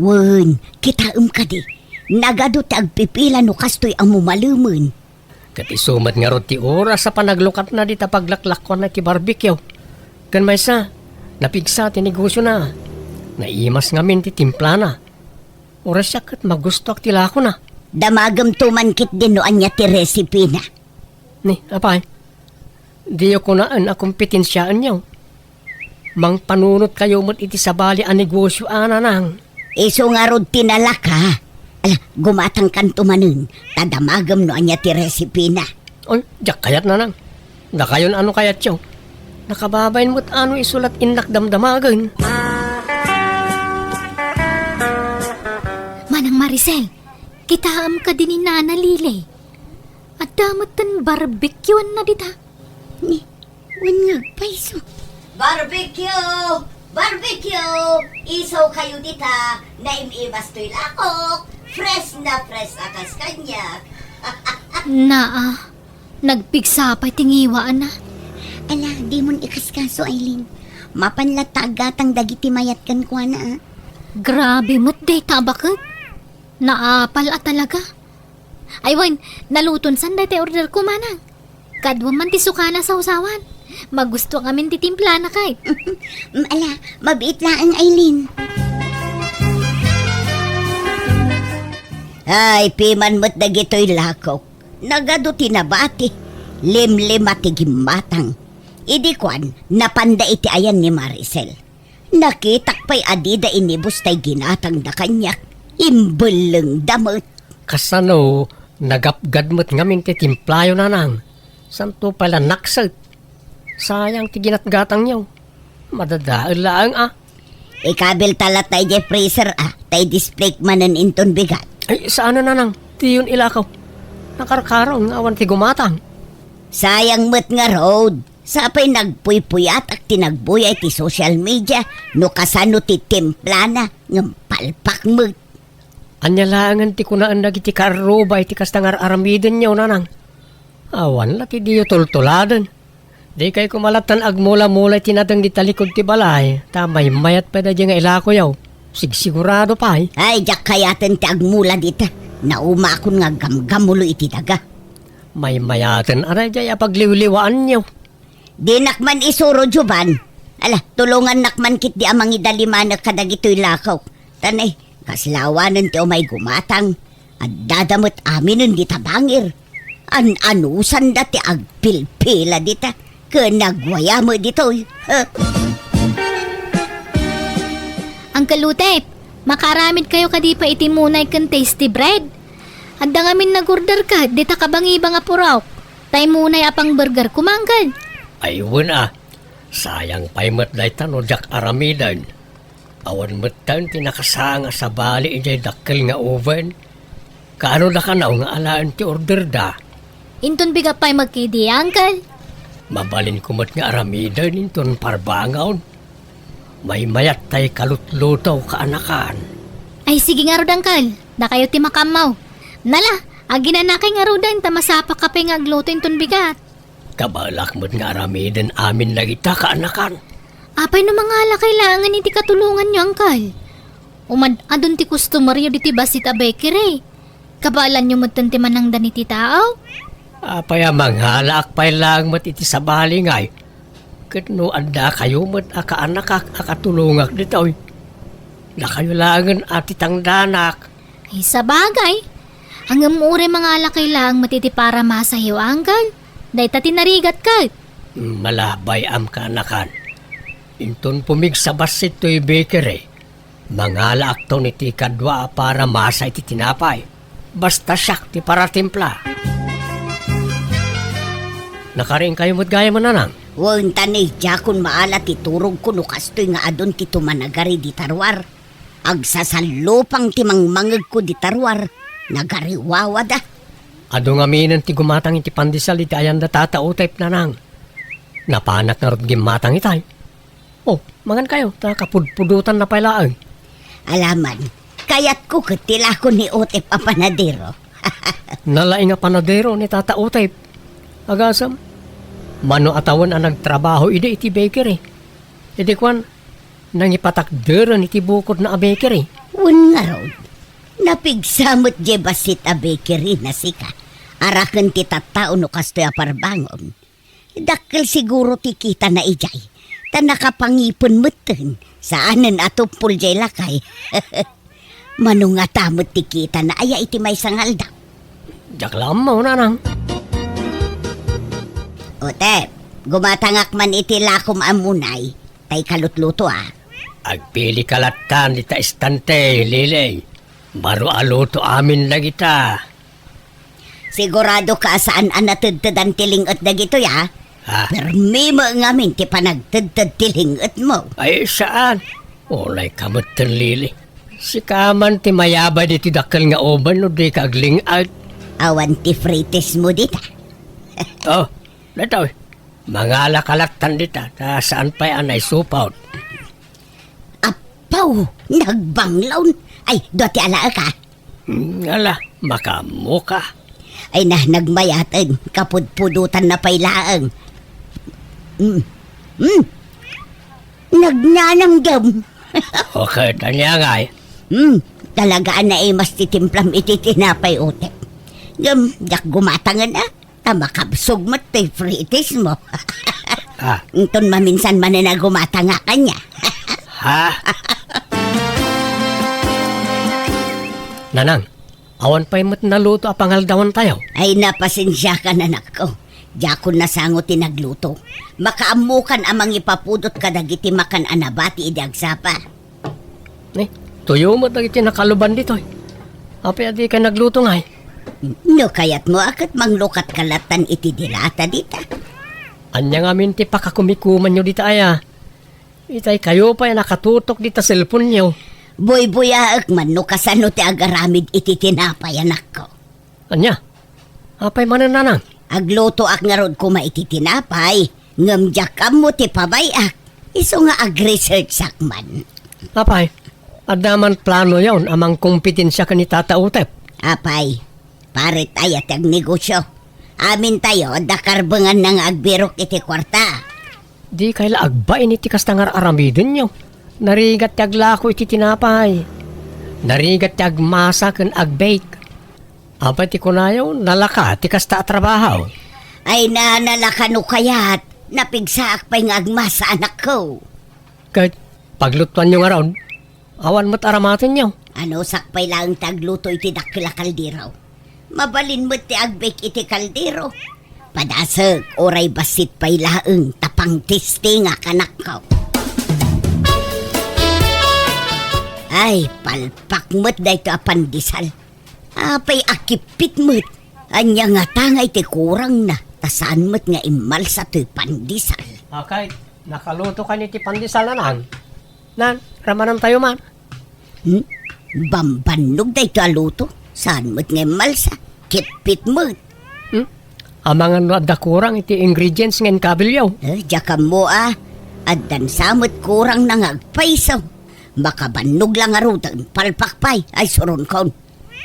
Wen, kitaem kadi, nagadu ti agpipila no kastoy a mumalemen. Ket isu met ngarud ti oras a panaglukatna dita paglaklakuanna iti barbecue. Ken maysa, napigsa ti negosiona. Naimas ngamin ti timplana. Uray siak ket magustoak ti lakona. Damagemto man ketdin no ania ti resipina. Ni, apay, diyo kunaen a kompetensiaenyo. Mangpanunotkayo met iti sabali a negosio a, Nanang. Isu ngarud ti nalaka. Ala, gumatangkanto manen, ta damagem no ania ti resipina. Oy, diak kayat, Nanang. Dakayon a no kayatyo. Nakababain met a no isu la ti innak damdamagen. Manang Maricel, kitaem kadi ni Nana Lily. Adda metten barbecueanna dita. Ni, wen nga agpayso. Barbecue! Barbecue! Isawkayo dita, naim-imas toy lakok. Fresh na fresh a kas kaniak. Naa, nagpigsa pay ti ngiwaanna. Ala, dimon ikaskaso, Aileen. Mapan latta aggatang dagiti mayat kenkuana, a. Grabe met dayta a baket. Naapal a talaga. Ay wen, naluton san dayta order ko, manang. Kaduam man ti sukana sawsawan. Magusto ngamin ti timplana kay. Mm, ala, mabiit laeng, Aileen. Ay, piman met dagitoy lakok. Nagadu ti nabati. Limlima ti gimmatang. Idi kuan, napanda iti ayan ni Maricel. Nakitak pay a dida inibus tay ginatangda kaniak. Imbellengda met. Kasano, nagapgad met ngamin ti timplayo, nanang? Santo pay la nakset. Sayang ti ginatgatangyo. Madadael laeng a. Ikabil ta latta idiay freezer a, tay display manen inton bigat. Ay, saan a, nanang? Diyon ilakaw. Nakarkaraw nga awan ti gumatang. Sayang met ngarud. Sapay nagpuypuyatak ti nagbuya iti social media no kasano ti timplana ngem palpak met. Ania laengen ti kunaen dagiti kaarruba iti kasta nga ar-aramidenyo, nanang? Awan la ti diyo tultuladen. Dikay koma lattan agmula-mula iti nadeng iti talikod ti balay, ta maymayat pay daydiay nga ilakoyo. Sigsigurado pay. Ay, diak kayaten ti agmula dita. Naumakon nga aggamgamulo iti daga. Maymayaten a daydiay a pagliwliwaanyo. Dinak man isuro, Jovan. Ala, tulongannak man ketdi a mangidalimanek kadagitoy lakok. Tan, ay, kasla awanen ti umay gumatang. Addada met aminen dita bangir. An-anusanda ti agpilpila dita. Ken nagwaya met ditoy. Uncle Utep, makaaramidkayo kadi pay iti munay ken tasty bread? Adda ngamin nag-order ket dita kabangibang a purok. Tay munay a pang-burger koma, Uncle. Ay, wen a. Sayang pay met dayta no diak aramiden. Awan metten ti nakasanga a sabali idiay dakkel nga oven. Kaano da kano nga alaen ti orderda? Inton bigat pay met ketdi, Uncle. Mabalinko met nga aramiden inton parbangon. Maymayat tay kalutluto, kaanakan. Ay, sige ngarud, Uncle. Dakayo ti makaammo. Nala, aginanakay ngaruden ta masapaka pay nga agluto inton bigat. Kabaelak met nga aramiden amin dagita, kaanakan. Apay no mangalakay laengen iti katulonganyo, Uncle? Umad-adun ti customeryo ditoy bassit a bakery. Kabaelanyo metten ti manangdan iti tao? Apay a mangalaak pay laeng met iti sabali ngay? Ket no addakayo met a kaanakak a katulongak ditoy, dakayo laengen a ti tangdanak. Ay, sabagay. Ngem uray mangalakay laeng met iti paramasayo, Uncle. Dayta ti narigat ket. Malabay am kaanakan. Inton pumigsa bassit toy bakery, mangalaakton iti kadua a paramasa iti tinapay. Basta siak ti paratimpla. Nakarinkayo met gayam, nanang? Wen, ta ni, diakon maala ti turogko no kastoy nga adun ti tumanagari dita ruar. Agsasallupang ti mangmangegko dita ruar, nagariwawada. Adu ngaminen ti gumatang iti pandesal iti ayanda Tata Utep, nanang. Napanak ngarud gimmatang itay. Oh, mangankayo, ta kapudpudotanna pay laeng. Alaman, kayatko ket ti lako ni Utep a panadero. Nalaing a panadero ni Tata Utep. Agasem, mano a tawen a nagtrabaho idi iti bakery. Idi kuan, nangipatakderen iti bukodna a bakery. Wen ngarud, napigsa met diay bassit a bakery na sika. Araken ti tattao no kastoy a parbangon. Dakkel siguro ti kitana idiay. Ta nakapangipen metten. Saanen a tuppol diay lakay. Mano ngata met ti kitana aya iti maysa nga aldaw? Diak la ammo, nanang. Utep, gumatangak man iti lakom a munay, tay kalutluto a. Agpilika lattan dita istante, Lili. Baro a luto amin dagita. Sigurado ka a saan a natedtedan ti ling-et dagitoy, a? Ha? Permi met ngamin ti panagtedted ti ling-etmo. Ay, saan? Unay ka metten, Lili. Sika man ti mayabay ditoy dakkel nga oven no dika agling-et. Awan ti frites mo dita. Oh, datoy. Mangala ka lattan dita, ta saan pay a naisupot. Appaw, nagbanglawn. Ay, dua ti alaek, a. Hmm, ala, makaammo ka. Ay na, nagmayaten, kapudpudotanna pay laeng. Hmm. Hmm. Nagnananggem. Okay, tanya ngay. Hmm, talaga a naimas ti timplam iti tinapay, Utep. Ngem, diak gumatangen, a. Ta makabsog met ti fritis mo. Ah. Inton maminsan manen a gumatangak ania. Ha? Nanang, awan pay met naluto a pangaldawantayo? Ay, napasensiakan, anakko. Diakon nasango ti nagluto. Makaammokan a mangipapudot kadagiti makan a nabati idi agsapa. Eh, tuyo met dagiti nakaluban ditoy. Apay a dikay nagluto ngay? No kayatmo a ket manglukatka lattan iti dilata dita. Ania ngamin ti pakakumikumanyo dita aya? Itay kayo pay a nakatutok dita cellphone-yo. Buybuyaek man no kasano ti agaramid iti tinapay, anakko. Ania? Apay manen, nanang? Aglutoak ngarud koma iti tinapay, ngem diak ammo ti pabay-ak. Isu nga ag-researchak man. Apay, adda man planoyon a mangkompetensia ken ni Tata Utep? Apay, paret aya ti agnegosio. Amintayo, adda karbenganna nga agbirok iti kuarta. Dikay la agbain iti kasta nga ar-aramidenyo. Narigat ti aglako iti tinapay. Narigat ti agmasa ken agbake. Apay ti kunayo, nalaka ti kasta a trabaho? Ay na, nalaka no kayat. Napigsaak pay nga agmasa, anakko. Ket paglutuanyo ngarud, awan met aramatenyo. Anusak pay laeng ti agluto iti dakkel a kaldero. Mabalin met ti agbake iti kaldero. Padasek, uray bassit pay laeng ta pangtestingak, anakko. Ay, palpak met daytoy a pandesal. Apay a kippit met. Ania ngata ngay ti kurangna, ta saan met nga immalsa toy pandesal. Akay, nakaluto kanian ti pandesal, nanang? Nan, ramanantayo man. Hmm? Bambannog daytoy a luto. Saan met nga immalsa? Kippit met. Hmm? Amangan no adda kurang iti ingredients nga inkabelyo. Eh, diak ammo a. Addan sa met kurangna nga agpayso. Makabannog la ngaruden, palpak pay, ay suronkon.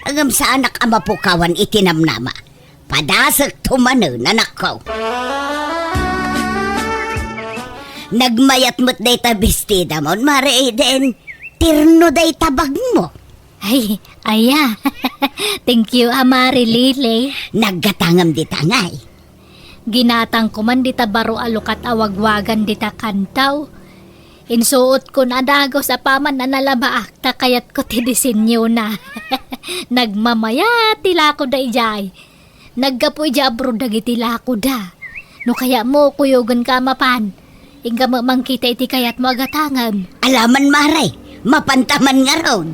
Ngem saanak a mapukawan iti namnama. Padasekto manen, anakko. Nagmayat met dayta bestidamon, Mare Eden. Terno dayta bagmo. Ay, aya. Thank you, a, Mare Lily. Naggatangem dita ngay. Ginatangko man dita baro a lukat a wagwagan dita kantaw. Insuotkon a dagus apaman a nalabaak ta kayatko ti disenyona. Nagmamayat ti lakoda idiay. Naggapu idiay abroad dagiti lakoda. No kayatmo, kuyogenka a mapan. Inka met mangkita iti kayatmo a gatangem. Alaman, Mare, mapanta man ngarud.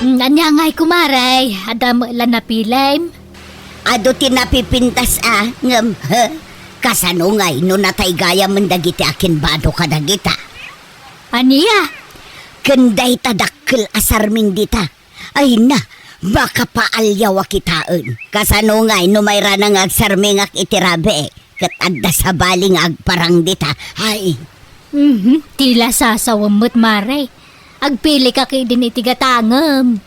Mm, ania ngay, kumare? Adda met la napilem? Adu ti napipintas a, ngem, he, kasano ngay no nataygayamen dagiti akinbado kadagita? Ania? Ken dayta dakkel a sarming dita. Ay na, makapaaliaw a kitaen. Kasano ngay no mairana nga agsarmingak iti rabii? Ket adda sabali nga agparang dita. Ay. Mhm, ti la sasawem met, Mare. Agpilika ketdin iti gatangem.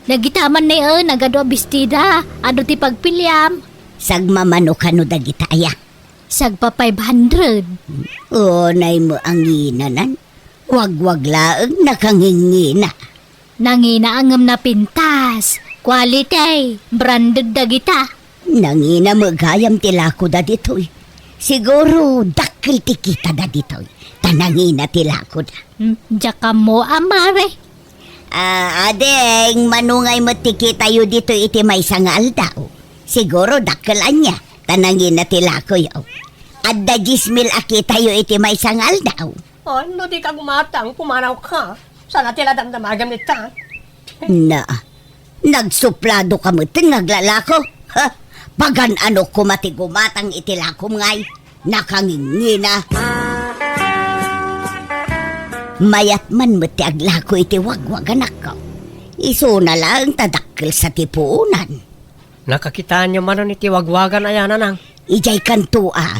Dagita man ni, eh, nagadu a bestida, adu ti pagpiliam. Sagmamano kano dagita aya? Sagpa five hundred. Unay mo anginanan. Wagwag laeng nakangingina. Nangina ngem napintas. Quality, branded dagita. Nangina met gayam ti lakoda ditoy. Siguro dakkel ti kitada ditoy. Ta nangina ti lakoda. Hmm, diak ammo a, Mare. Ah, ading, mano ngay met ti kitayo ditoy iti maysa nga aldaw? Siguro dakkel ania, ta nangina ti lakoyo. Adda dies mil a kitayo iti maysa nga aldaw. Oh, no di ka gumatang, pumanaw ka. Sana ti la damdamagam ita. Na, nagsuplado ka met nga aglalako. Ha? Pagan-ano koma ti gumatang iti lakom ngay? Nakangingina. Mayat man met ti aglako iti wagwag, anakko. Isuna laeng ta dakkel sa ti puonan. Nakakitaanyo manen iti wagwagan aya, nanang? Idiay kanto a,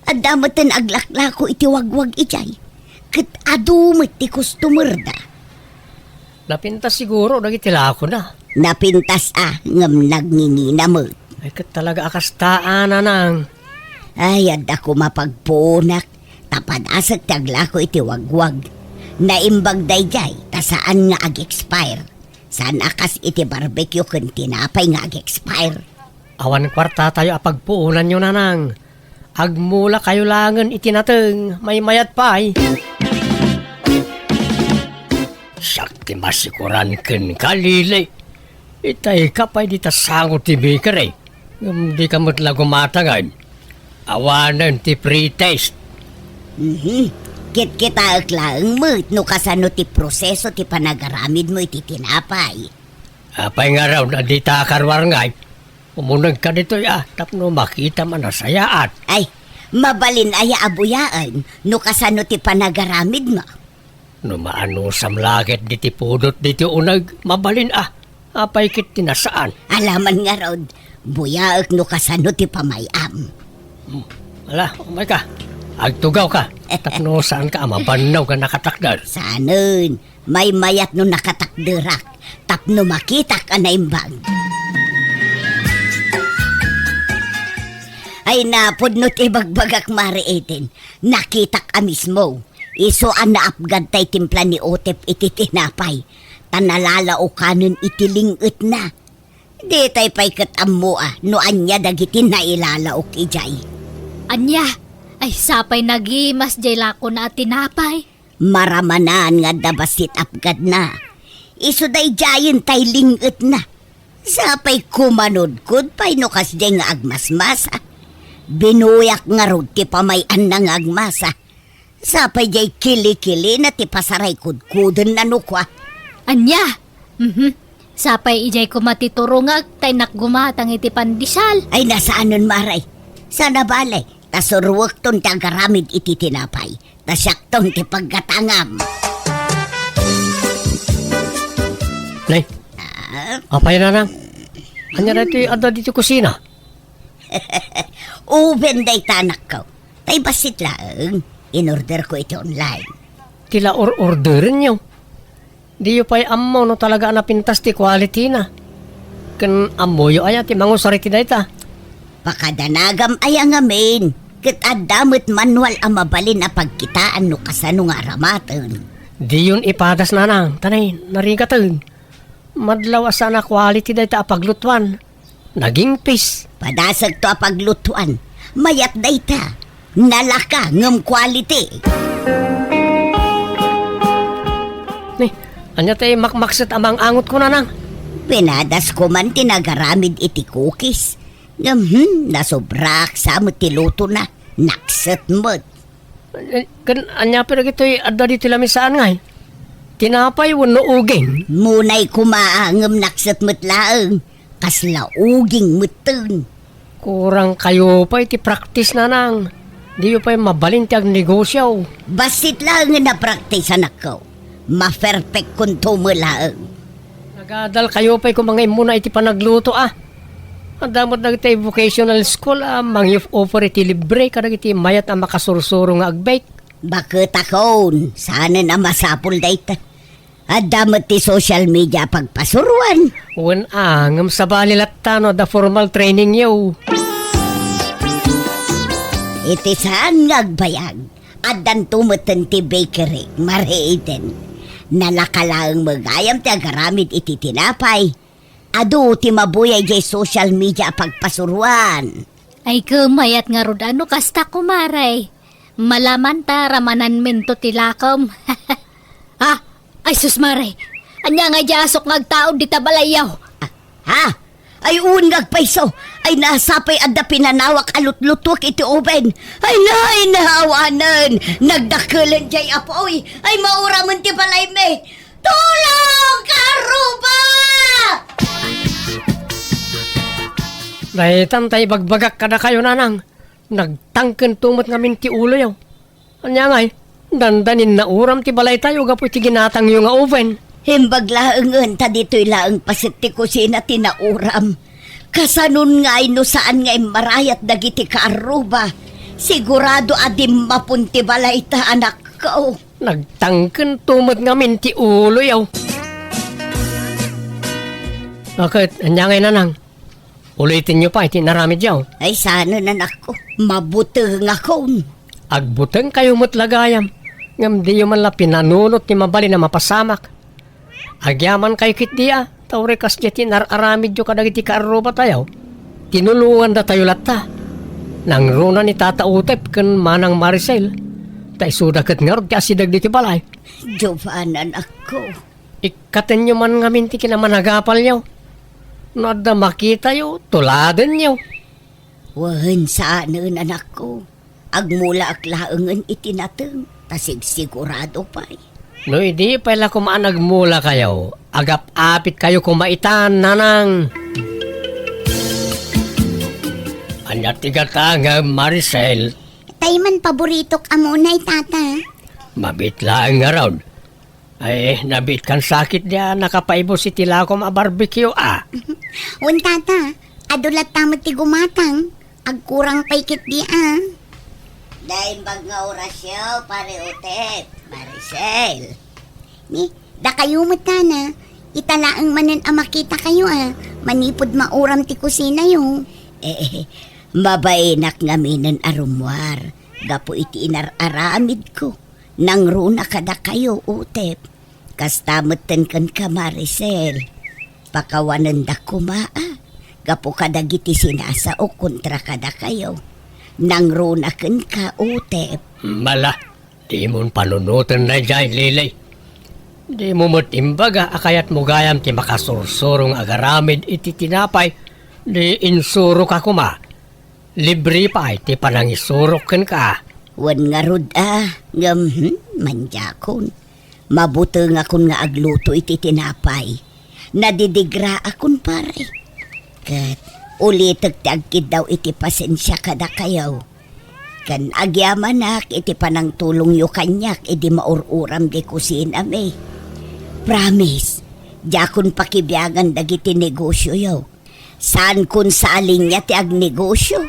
adda meten aglaklako iti wagwag idiay. Ket adu met ti customer-da. Napintas siguro dagiti lakona. Napintas a, ngem nagngingina met. Ay, ket talaga a kasta a, nanang. Ay, adda koma pagpuonak, ta padasek ti aglako iti wagwag. Naimbag daydiay, ta saan nga ag-expire. Saan a kas iti barbecue ken tinapay nga ag-expire. Awan kuartatayo a pagpuonanyo, Nanang. Agmulakayo laengen iti nateng, maymayat pay. Siak ti masikuran kenka, Lili. Itay ka pay dita sango ti bakery. Ngem dika met la gumatangan. Awanen ti free taste. Mhm. Kitkitaek laeng met no kasano ti proseso ti panagaramidmo iti tinapay. Apay ngarud a dita karuarngan? Umunegka ditoy a, tapno makitam a nasayaat. Ay, mabalin aya a buyaen no kasano ti panagaramidmo? No maanusam la ket diti pudot diti uneg, mabalin a. Apay ket ti nasaan? Alaman ngarud, buyaek no kasano ti pamay-am. Hmm. Ala, umayka. Agtugawka. Tapno saanka a mabannog a nakatakder. Saanen, maymayat no nakatakderak. Tapno makitak a naimbag. Ay, napudno ti ibagbagak, Mare Eden. Nakitak a mismo. Isu a naapgad tay timpla ni Otep iti tinapay, ta nalalaokanen iti ling-etna. Ditay pay ket ammo a no ania dagiti nailalaok idiay. Ania? Ay, sapay nagimas diay lakona a tinapay. Maramanan nga adda bassit apgadna. Isu daydiayen tay ling-etna. Sapay kumanudkod pay no kasdiay nga agmasmasa. Binuyak ngarud ti pamay-anna nga agmasa. Sapay diay kilikilina ti pasaraykudkodenna no kua. Ania? Mhm. Sapay idiay koma ti turongak ta innak gumatang iti pandesal. Ay, nasaanen, Mare. Saan a bale, ta suruekton ti agaramid iti tinapay. Ta siakton ti paggatangam. Nay, Ah? Apay, Nanang? Ania daytoy adda ditoy kusina? Oven dayta, anakko. Tay bassit laeng, inorderko iti online. Ti la or-orderenyo? Diyo pay ammo no talaga a napintas ti quality-na. Ken ammoyo aya ti mangusar iti dayta? Pakadanagam aya ngamin, ket adda met manual a mabalin a pagkitaan no kasano nga aramaten. Diyon ipadas, Nanang, ta nay, narigaten. Madlaw a saan a quality dayta a paglutuan. Nagingpis. Padasekto a paglutuan. Mayat dayta. Nalaka ngem quality. Ni, ania ti makmakset a mang-angotko, Nanang? Pinadasko man ti nagaramid iti cookies. Ngem, hmm, nasobraak sa met ti lutona. Nakset met. Eh, ken ania pay dagitoy adda ditoy lamisaan ngay? Tinapay wenno uging? Munay koma, ngem nakset met laeng. Kasla uging metten. Kurang kayo pay ti practice, Nanang. Diyo pay mabalin ti agnegosio. Bassit laeng nga na-practice, anakko. Maperfectkonto met laeng. Nagadal kayo pay koma nga immuna iti panagluto, a. Adda met dagiti vocational school a mangi-offer iti libre kadagiti mayat a makasursuro nga ag-bake. Baketakon, saanen a masapul dayta. Adda met ti social media a pagpasuruan. Wen a, ngem sabali latta no adda formal trainingyo. Iti saan nga agbayag, addanto metten ti bakery, Mare Eden. Nalaka laeng met gayam ti agaramid iti tinapay. Adu ti mabuya idiay social media a pagpasuruan. Ay, ket mayat ngarud a no kasta, kumare. Malaman ta ramananmento ti lakom. Ha? Ay, sus, mare. Ania nga idiay asok nga agtaud dita balayyo? Ah, ha? Ay, wen nga agpayso. Ay, nasapay adda pinanawak a lutlutuek iti oven. Ay, nay, naawanen. Nagdakelen diay apuy. Ay, mauramen ti balaymi. Tulong, Karuba! Daytan tay bagbagak kadakayo, Nanang. Nagtangkento met ngamin ti uloyo. Ania ngay, dandanin nauram ti balaytayo gapu iti ginatangyo nga oven. Imbag laengen ta ditoy laeng paset ti kusina ti nauram. Kasanon ngay no saan nga immarayat dagiti kaarruba? Sigurado a dimmapon ti balayta, anakko. Nagtangkento met ngamin ti uloyo. Ket, ania ngay, Nanang? Ulitenyo pay ti inaramidyo. Ay, saanen, anakko. Mabutengakon. Agbutengkayo met la gayam, ngem diyo man la pinanunot ti mabalin a mapasamak. Agyamankay ketdi a, ta uray kasdiay ti inar-aramidyo kadagiti kaarrubatayo. Tinulongandatayo latta. Nangruna ni Tata Utep ken Manang Maricel, ta isuda ket ngarud ti asideg ditoy balay. Jovan, anakko. Ikkatenyo man ngamin ti kinamanagapalyo. No adda makitayo, tuladenyo. Wen, saanen, anakko. Agmulaak laengen iti nateng, ta sigsigurado pay. No idi pay la koma a nagmulakayo, agap-apitkayo koma itan, nanang. Ania ti gatangem, Maricel? Tay man paboritok a munay, Tata. Mabiit laeng ngarud. Ay, nabiitkan sakit dia nakapaibus iti lakom a barbecue, a. Wen, Tata, adu latta met ti gumatang. Agkurang pay ketdi, a. Naimbag nga orasyo, Pare Utep, Maricel. Ni, dakayo met, Tana, ita laeng manen a makitakayo, a, manipud mauram ti kusinayo. Eh, mabainak ngaminen a rummuar gapu iti inar-aramidko. Nangruna kadakayo, Utep. Kasta metten kenka, Maricel. Pakawanenda koma, a, gapu kadagiti sinasaok kontra kadakayo. Nangruna kenka, Utep. Mala, dimon panunoten daydiay, Lily. Dimo met imbaga a kayatmo gayam ti makasursuro nga agaramid iti tinapay, di insuroka koma. Libre pay ti panangisurok kenka. Wen ngarud a, ngem, hmm, mandiakon. Mabutengakon nga agluto iti tinapay. Nadidigraakon, pare. Ket ulitek ti agkiddaw iti pasensia kadakayo. Ken agyamanak iti panangtulongyo kaniak idi maur-uram di kusinami. Promise, diakon pakibiangan dagiti negosioyo. Saankon sa a linia ti agnegosio.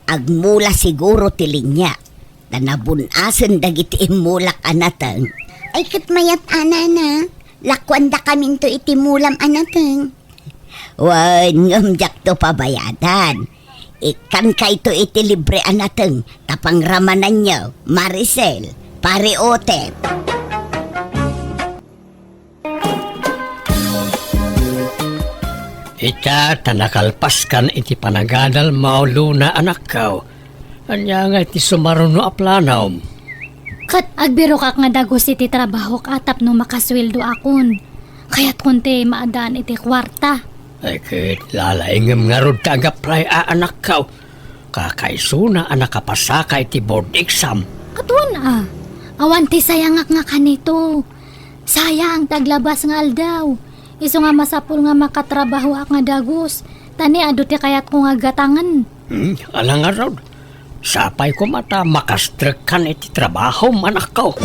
Agmula siguro ti linia, ta nabun-asen dagiti immulak a nateng. Ay, ket mayat a, nana, lakuandakaminto iti mulam a nateng. Wen, ngem diakto pabayadan. Ikkankayto iti libre a nateng, ta pangramananyo, Maricel, Pare Otep. Ita, ta nakalpaskan iti panagadalmo, Luna, anakko. Ania ngay ti sumaruno a planom? Ket agbirokak nga dagus iti trabahok a tapno makasueldoakon. Kayatkon ti maadaan iti kuarta. Ay, ket lalaingem ngarud ta agaplay a, anakko. Kakaisuna a nakapasaka iti board exam. Ket wen a, awan ti sayangak nga kanito. Sayang ti aglabas nga aldaw. Isu nga masapul nga makatrabahoak nga dagus, ta ni adu ti kayatko nga gatangen. Hmm, ala ngarud. Sapay koma ta makastrekkan iti trabahom, anakko.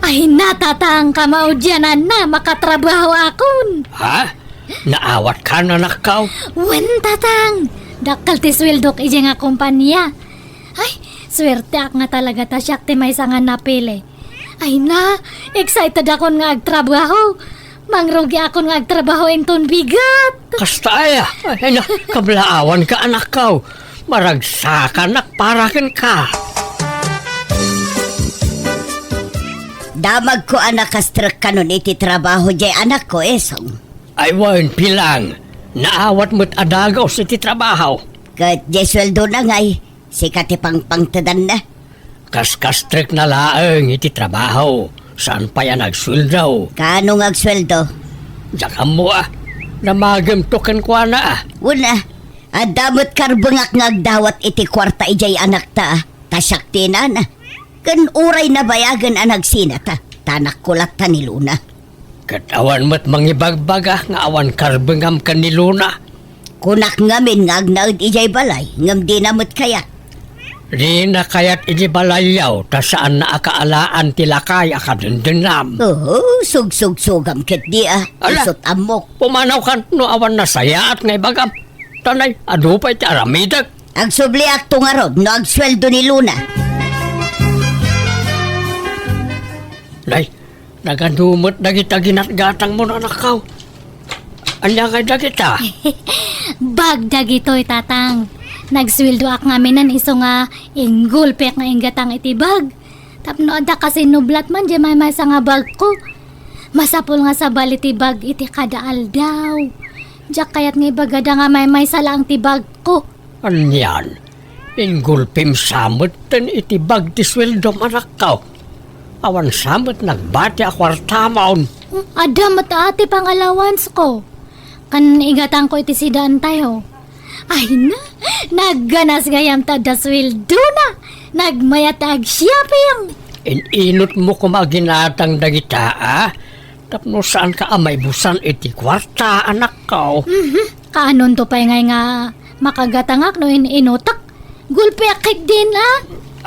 Ay, natatangka maudiananna, makatrabahoakon. Ha? Naawatkan, anakko? Wen, tatang. Dakkel ti sueldok idiay nga kompania. Ay, suerteak nga talaga ta siak ti maysa nga napili. Ay na, excited akon nga agtrabaho. Mangrugiakon nga agtrabaho inton bigat. Kasta aya? Ay na, kablaawanka, anakko. Maragsakanak para kenka. Damagko a nakastrekkanon iti trabaho diay anakko, Esong. Ay wen, bilang, naawat met a dagus iti trabaho. Ket diay sueldona ngay, sika ti pangpangtedanna. Kaskastrekna laeng iti trabaho, saan pay a nagsueldo. Kaano nga agsueldo? Diak ammo a, namagemto kenkuana a. Wen a, adda met karbengak nga agdawat iti kuarta idiay anakta a, ta siak ti inana. Ken uray nabayagen a nagsinata, ta anakko latta ni Luna. Ket awan met mangibagbaga nga awan karbengam ken ni Luna. Kunak ngamin nga agnaed idiay balay, ngem dina met kayat. Dina kayat idiay balayyo, ta saanna a kaalaan ti lakay a kadendennam. Oo, sugsugsugam ketdi a, ala, isut' ammok. Pumanawkan no awan nasayaat nga ibagam. Tanay, adu pay ti aramidek. Agsubliakto ngarud no agsueldo ni Luna. Nay, nagadu met dagita ginatgatangmo, anakko. Ania ngay dagita? Bag dagitoy, tatang. Nagsueldoak ngaminen isu nga inggulpek nga inggatang iti bag. Tapno adda kasinublat man diay maymaysa nga bagko. Masapul nga sabali ti bag iti kada aldaw. Diak kayat nga ibagada nga maymaysa laeng ti bagko. Anian, inggulpim sa metten iti bag ti sueldom, anakko. Awan sa met nagbati a kuartamon. Hmm, adda met a ti pangalawansko. Ken igatangko iti sidaantayo. Ay na, nagganas gayam ta adda sueldona. Nagmayat ta ag-shopping. In-inutmo koma a ginatang dagita, a? Tapno saanka a maibusan iti kuarta, anakko. Mhm. Kaanonto pay ngay nga makagatangak no in-inutak? Gulpiak ketdin, a?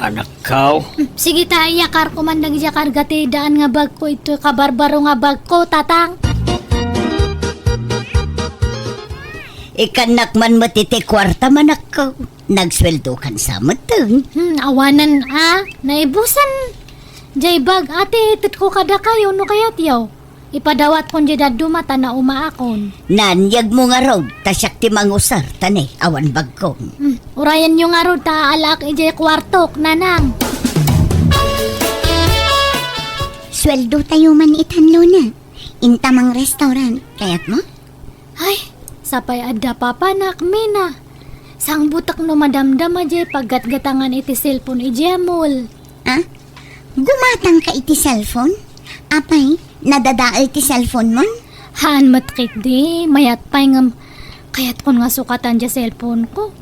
Anakko. Sige ta, iyakarko man dagiti karga ti daan nga bagko, itoy kabarbaro nga bagko, tatang. Ikannak man met iti kuarta, anakko. Nagsueldokan sa metten. Hmm, awanen a, naibusan. Jay bag, ati, itedko kadakayo no kayatyo. Ipadawatkon jay dadduma ta naumaakon. Naan, yegmo ngarud, ta siak ti mangusar, ta ne, awan bagkon. Hmm, urayenyo ngarud ta alaak ijay kuartok, nanang. Sueldotayo man itan, Luna. Inta mangrestaurant, kayatmo? Ay, sapay adda papanak, Mina. Sangbutek no madamdama jay paggatgatangan iti cellphone ijay mall. Ah? Gumatangka iti cellphone? Apay, nadadael ti cellphone mon? Haan met ketdi, mayat pay ngem kayatkon nga sukatan jay cellphoneko.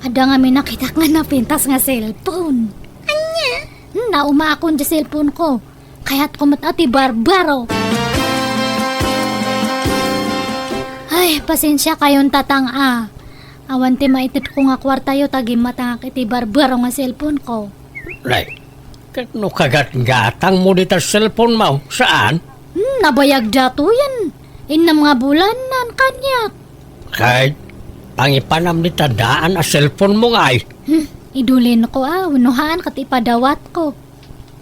Adda ngamin nakitak nga napintas nga cellphone. Ania? Hmm, naumaakon jay cellphoneko. Kayatko met a ti barbaro. Ay, pasensiakayon, tatang, a. Awan ti maitedko nga kuartayo ta gimmatangak iti barbaro nga cellphoneko. Nay, ket no kagatgatangmo dita cellphonemo, saan? Hmm, nabayag datoyen. Innem nga bulan, naan kaniak. Ket pangipanam dita daan a cellphonemo ngay. Hmm, idulinko a, wenno haan ket ipadawatko.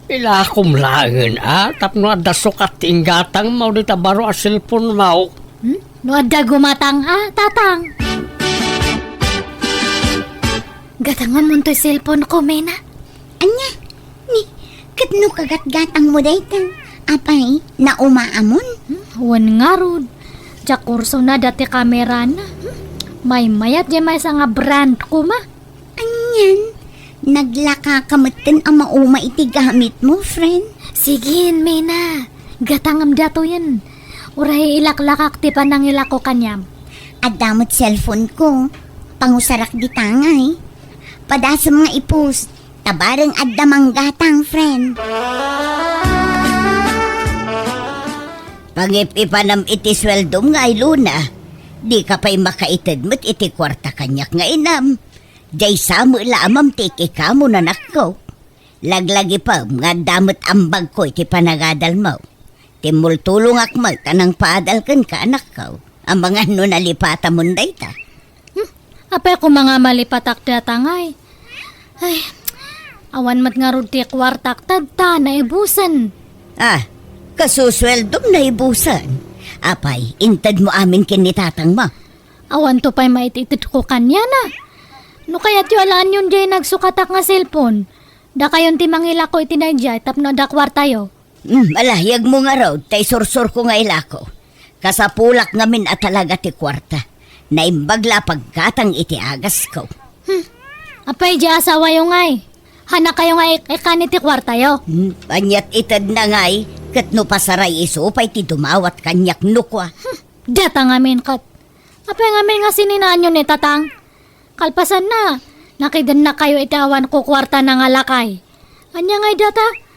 Ilakom laengen a, tapno adda sukat ti inggatangmo dita baro a cellphonemo. Hmm? No adda gumatang a, tatang. Gatangamon toy cellphoneko, Mina. Ania? Ni, ket no kagatgatangmo dayta, apay, naumaamon? Hmm, wen ngarud. Diak kursona dati kamerana. Hmm, maymayat jay maysa nga brand koma. Anian, naglakaka metten a mauma iti gamitmo, friend. Sige, Mina. Gatangem datoyen. Uray ilaklakak ti panangilako kaniam. Adda met cellphoneko. Pangusarak dita ngay. Padasem nga i-post. Ta bareng adda manggatang, friend. Pangip-ipanam iti sueldom ngay, Luna. Dika pay makaited met iti kuarta kaniak nga inam. Jay sa met la amam ti ikikamo, anakko. Laglagipem nga adda met ambagko iti panagadalmo. Timmultulongak met a nangpaadal kenka, anakko. Amangan no nalipatamon dayta. Hmm, apay koma nga malipatak data ngay? Ay, awan met ngarud ti kuartak, tadta, naibusen. Ah, kasusueldom naibusen. Apay, intedmo amin ken ni tatangmo? Awanto pay maititedko kaniana. No kayatyo alaanyon jay nagsukatak nga cellphone, dakayon ti mangilako iti daydiay tapno adda kuartayo. Hmm, ala, yegmo ngarud, ta isursurko nga ilako. Kasapulak ngamin a talaga ti kuarta. Naimbag la a paggatang iti agasko. Hmm. Apay, di asawayo ngay? Hanakayo nga ik-, ikan iti kuartayo? Hmm, aniat itedna ngay, ket no pasaray isu pay ti dumawat kaniak no kua. Hmm. Data ngamin ket. Apay ngamin nga sininaanyo ni tatang? Kalpasanna, nakidennakayo iti awan kukuartana nga lakay. Ania ngay data?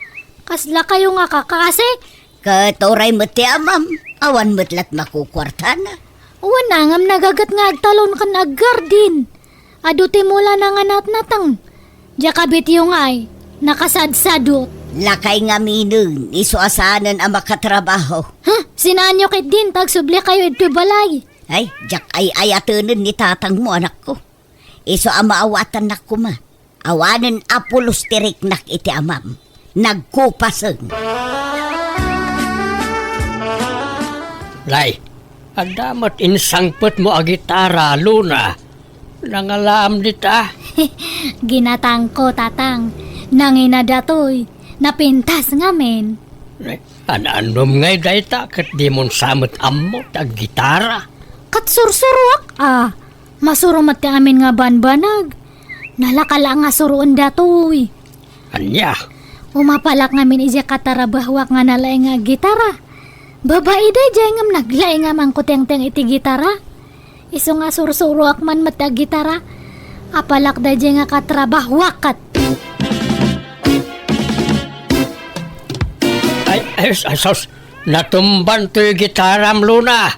Kaslakayo nga kakaasik? Ket uray met ti amam, awan met lat makukuartana. Wen, ngem nagaget nga agtalon ken aggardin. Adu ti mulana nga natnateng. Diak kabityo ngay, nakasadsadot. Lakay ngaminen, isu a saanen a makatrabaho. Huh? Sinaanyo ketdin ta agsubli kayo idtoy balay? Ay, diak ay-ayatenen ni tatangmo, anakko. Isu a maawatannak koma. Awanen a pulos ti riknak iti amam. Nagkupasen. Lay, adda met insangpetmo a gitara, Luna. Nangalaam dita? Ginatangko, tatang. Nangina datoy. Napintas ngamin. An-annom ngay dayta ket dimon sa met ammo ti aggitara? Ket sursuroak a. Masuro met ti amin nga banbanag. Nalaka la nga suroen datoy. Ania? Umapalak ngamin idiay katrabahoak nga nalaing nga aggitara. Babai daydiay ngem naglaing a mangkutengteng iti gitara. Isu nga sursuroak man met ti aggitara. Apalak daydiay nga katrabahoak ket. Ay, ay, sus, natumban toy gitaram, Luna.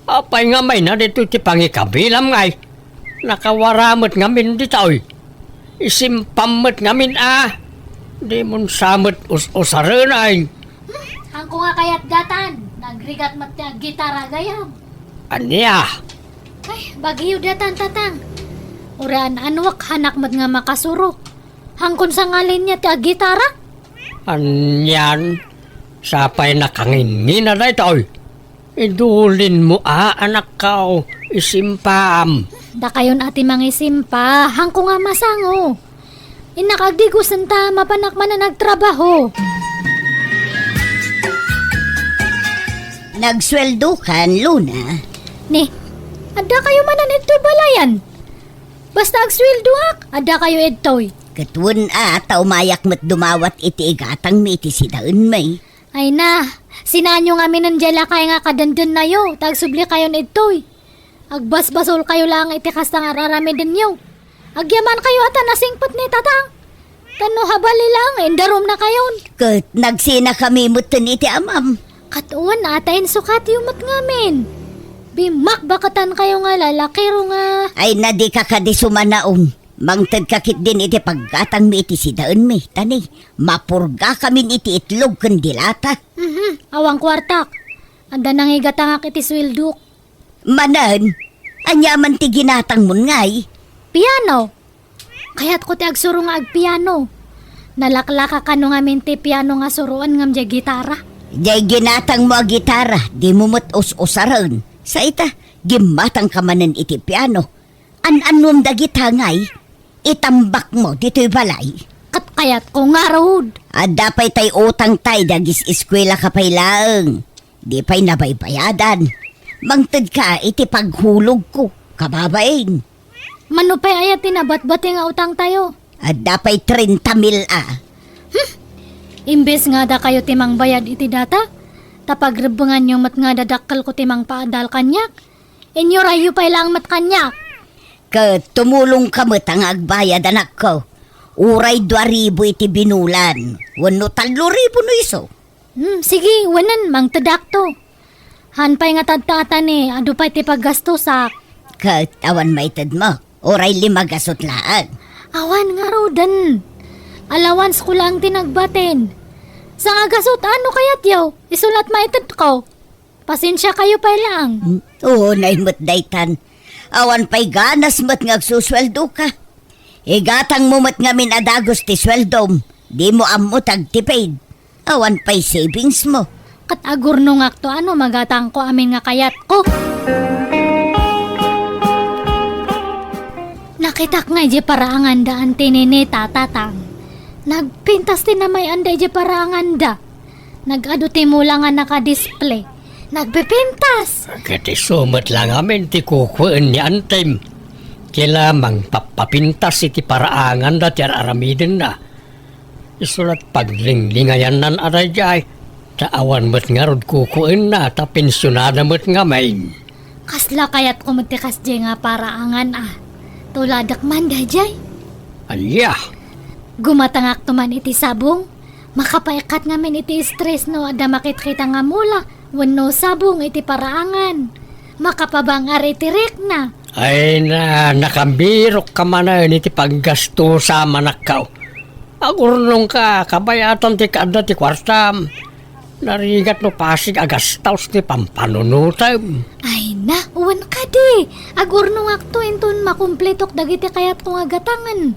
Apay nga mayna ditoy ti pangikabilam ngay? Nakawara met ngamin ditoy. Isimpam met ngamin a. Dimon sa met us-usaren ay. Hangko nga kayat datan, nagrigat met ti aggitara gayam. Ania? Ay, bagyo datan, tatang. Uray an-anuak, hanak met nga makasurok. Hangkon sa nga linya ti aggitara? Anian, sapay nakanginnina daytoy. Idulinmo a, anakko, isimpam. Dakayon a ti mangisimpa, hangko nga masango. Innak agdigosen ta mapanak manen agtrabaho. Nagsueldokan, Luna? Ni, adda kayo manen idtoy balayan. Basta agsueldoak, adda kayo idtoy. Ket wen a, ta umayak met dumawat iti igatangmi iti sidaenmi. Ay na, sinaanyo ngamin diay lakay nga kadendennayo, ta agsubli kayon idtoy. Agbasbasolkayo laeng iti kasta nga ar-aramidenyo. Agyamankayo a ta nasingpet ni tatang. Tano habali laeng, indarumnakayon. Ket nagsinakami metten iti amam. Ket wen a, ta insukatyo met ngamin. Bimakbaketankayo nga lalakiro nga. Ay na, dika kadi sumanaon. Mangtedka ketdin iti paggatangmi iti sidaenmi, ta ni, mapurgakamin iti itlog ken dilata. Mhm, awan kuartak. Adda nangigatangak iti sueldok. Manen, ania man ti ginatangmon ngay? Piano. Kayatko ti agsuro nga agpiano. Nalaklaka kano ngamin ti piano nga suroen ngem diay gitara. Diay ginatangmo a gitara, dimo met us-usaren. Sa ita, gimmatangka manen iti piano. An-annom dagita ngay? Itambakmo ditoy balay. Ket kayatko ngarud. Adda pay tay utangtay, dagis-eskuelaka pay laeng. Di pay nabaybayadan. Mangtedka iti paghulogko, kababain. Mano pay aya ti nabatbati nga utangtayo? Adda pay trenta mil a. Hmm. Imbes nga dakayo ti mangbayad iti data, ta pagrebbenganyo met nga dadakkelko ti mangpaadal kaniak. Inyurayyo pay laeng met kaniak. Ket tumulongka met a nga agbayad, anakko. Uray dua ribu iti binulan, wenno tallo ribu no isu. Hmm, sige, wenen, mangtedakto. Haan pay nga tadtaatani, adu pay ti paggastosak. Ket awan maitedmo, uray lima gasut laeng. Awan ngaruden. Allowance ko laeng ti nagbatin. Sangagasut, ano kayatyo? Isu la't maitedko. Pasensiakayo pay laeng. Mm, unay met daytan. Awan pay ganas met nga agsusueldoka. Igatangmo met ngamin a dagus ti sueldom. Dimo ammo ti agtipid. Awan pay savingsmo. Ket agurnongakto a no magatangko amin nga kayatko. Nakitak nga idiay paraanganda anti ni Neta, tatang. Nagpintas ti namay-anda idiay paraanganda. Nag-adu ti mula nga nakadisplay. Nagpipintas! Ket isu met la ngamin ti kukuen ni Antim. Kila mangpappapintas iti paraanganda ti ar-aramidenna. Isu la't paglinglingayannan a daydiay, ta awan met ngarud kukuenna ta pensionada met ngamin. Kasla kayatko met ti kasdiay nga paraangan a. Tuladek man daydiay. Ania? Gumatangakto man iti sabong. Makapaikkat ngamin iti stress no adda makitkita nga mula wenno sabong iti paraangan. Makapabang-ar iti rikna. Ay na, nakabirokka manen iti paggastosa, manakkaw. Agurnongka, kabayatan ti kaadda ti kuartam. Narigat no pasig a gastos ti pampanunotem. Ay na, wen kadi. Agurnongakto inton makumpletok dagiti kayatko nga gatangen.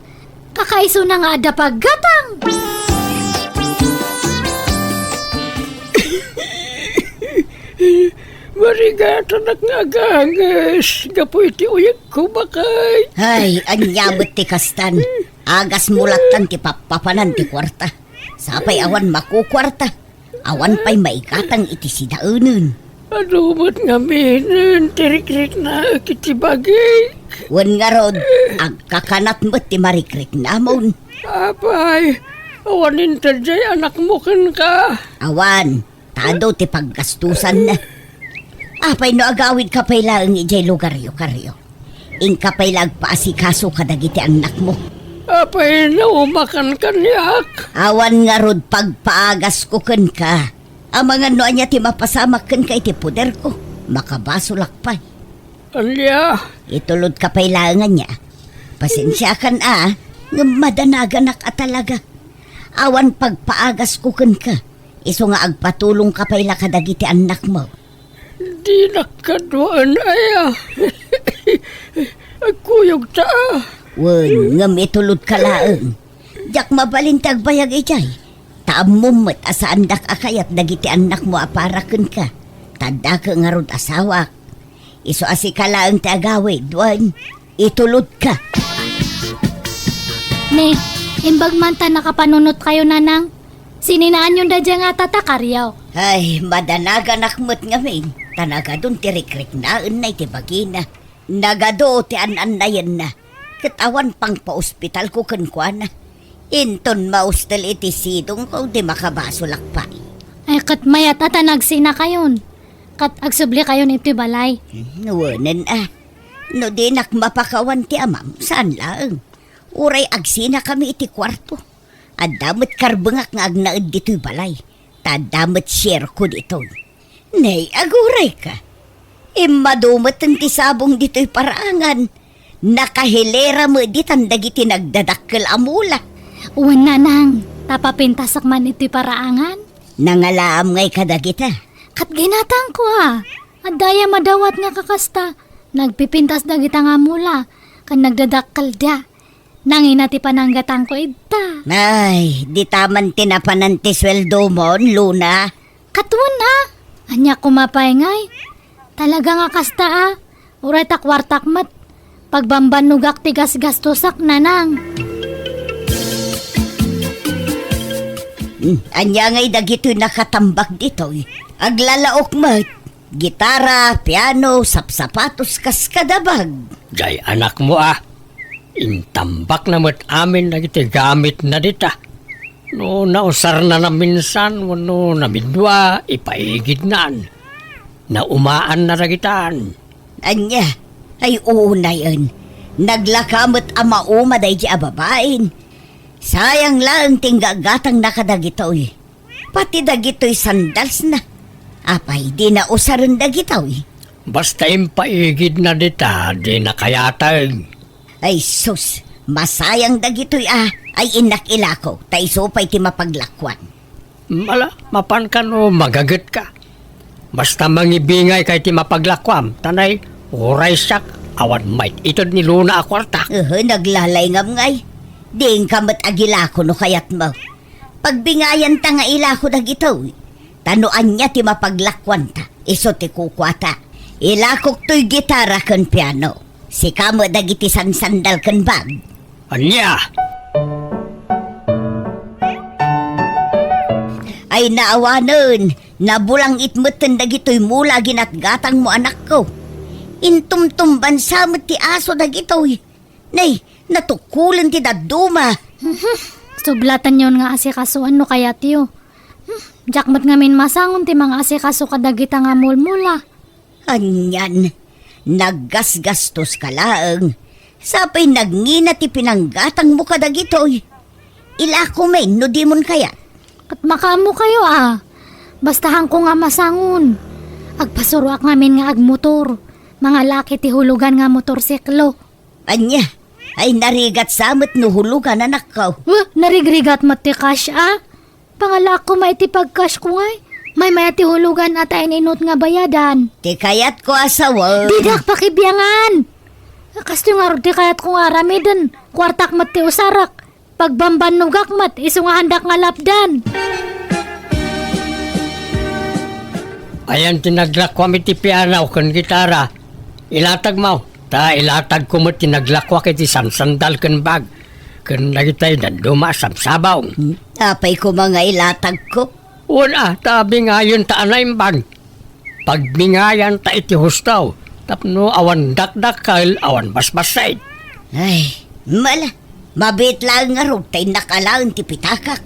Kakaisuna nga adda paggatang. Marigatanak nga aganges gapu iti uyegko, bakay. Ay, ania met ti kastan? Agasmo lattan ti pappapanan ti kuarta. Sapay awan makukuarta. Awan pay maigatang iti sidaenen. Adu met ngamin ti rikriknaek iti bagik. Wen ngarud, agkakanat met ti marikriknamon. Apay, awan inted jay anakmo kenka? Awan, ta adu ti paggastusanna. Apay no agawidka pay laeng idiay lugaryo, Kario? Inka pay la agpaasikaso kadagiti annakmo. Apay, naumakan kaniak? Awan ngarud pagpaagasko kenka. Amangan no ania ti mapasamak kenka iti poderko, makabasolak pay. Ania? Itulodka pay laeng ania. Pasensiakan a, ngem madanaganak a talaga. Awan pagpaagasko kenka, isu nga agpatulongka pay la kadagiti annakmo. Dinak kaduaen aya. Agkuyogta a. Wen, ngem itulodka laeng. Diak mabalin ti agbayag idiay. Ta ammom met a saandak a kayat dagiti annakmo a para kenka. Ta addaka ngarud asawak. Isu a sika laeng ti agawid, wen, itulodka. Ne, imbag man ta nakapanunotkayo, Nanang. Sininaanyon daydiay nga atata, Kario? Ay, madanaganak met ngamin, ta nagadun ti rikriknaenna iti bagina. Nagadu ti an-annayenna, ket awan pangpaospitalko kenkuana. Inton maustel iti sidongko, di makabasolak pay. Ay, ket mayat a ta nagsinakayon, ket agsublikayon iti balay. Hmm, wenen a. No dinak mapakawan ti amam, saan laeng. Uray agsinakami iti kuarto. Adda met karbengak nga agnaed ditoy balay. Ta adda met shareko ditoy. Nay, agurayka. Immadu met ti sabong ditoy paraangan. Nakahilera met ditan dagiti nagdadakkel a mula. Wen, Nanang, ta papintasak man iti paraangan. Nangalaam ngay kadagita? Ket ginatangko a. Adda aya madawat nga kakasta. Nagpipintas dagita nga mula, ken nagdadakkelda. Nangina ti pananggatangko ita. Ay, dita man ti napanan ti sueldomon, Luna. Ket wen a, ania koma pay ngay? Talaga nga kasta a, uray ta kuartak met. Pagbambannogak ti gasgastosak, Nanang. Hmm, ania ngay dagitoy nakatambak ditoy? Aglalaok met. Gitara, piano, sapsapatos, kas kadabag. Jay anakmo a. Intambakna met amin dagiti gamitna dita. No nausarna naminsan wenno namidua, ipaigidnan. Naumaanna dagitan. Ania? Ay, unayen. Naglaka met a mauma daydi a babain. Sayang laeng ti inggagatangna kadagitoy. Pati dagitoy sandalsna. Apay, dina usaren dagitoy? Basta impaigidna dita, dina kayateg. Ay sus, masayang dagitoy a, ay innak ilako, ta isu pay ti mapaglakuan. Mala, mapanka no magagetka. Basta mangibingayka iti mapaglakuam, ta nay, uray siak, awan maited ni Luna a kuarta. Uhu, naglalayngam ngay. Diinka met agilako no kayatmo. Pagbingayanta nga ilako dagitoy. Ta no ania ti mapaglakuanta, isu ti kukuata. Ilakok toy gitara ken piano. Sika met dagiti sansandal ken bag. Ania? Ay naawanen, nabulangit metten dagitoy mula a ginatgatangmo, anakko. Intumtumbansa met ti aso dagitoy. Nay, natukulen ti dadduma. Sublatanyon nga asikasuan no kayatyo. Hmm, diak met ngamin masangon ti mangaasikaso kadagita nga mulmula. Anian, naggasgastoska laeng. Sapay nagngina ti pinanggatangmo kadagitoy. Ilako men no dimon kayat. Ket makaammokayo a. Basta haanko nga masangon. Agpasuroak ngamin nga agmotor. Mangalaak iti hulugan nga motorsiklo. Ania? Ay, narigat sa met no hulugan, anakko. Huh, narigrigat met ti cash a? Pangalaak koma iti pag-cash ko ngay. Maymay-at ti hulugan a ta in-inut nga bayadan. Ti kayatko a sawen. Didak pakibiangan. Kastoy ngarud ti kayatko nga aramiden. Kuartak met ti usarak. Pagbambannogak met, isu nga haandak nga lapdan. Ayan ti naglakuam iti piano ken gitara. Ilatagmo, ta ilatagko met ti naglakuak iti sansandal ken bag. ken dagitay dadduma a sabsabong. Hmm? Apay koma nga ilatagko? Wen a, ta bingayon ta a naimbag. Pagbingayan ta iti husto, tapno awan dakdakkel, awan basbassit. Ay, mala, mabiit laeng ngarud ta innak alaen ti pitakak.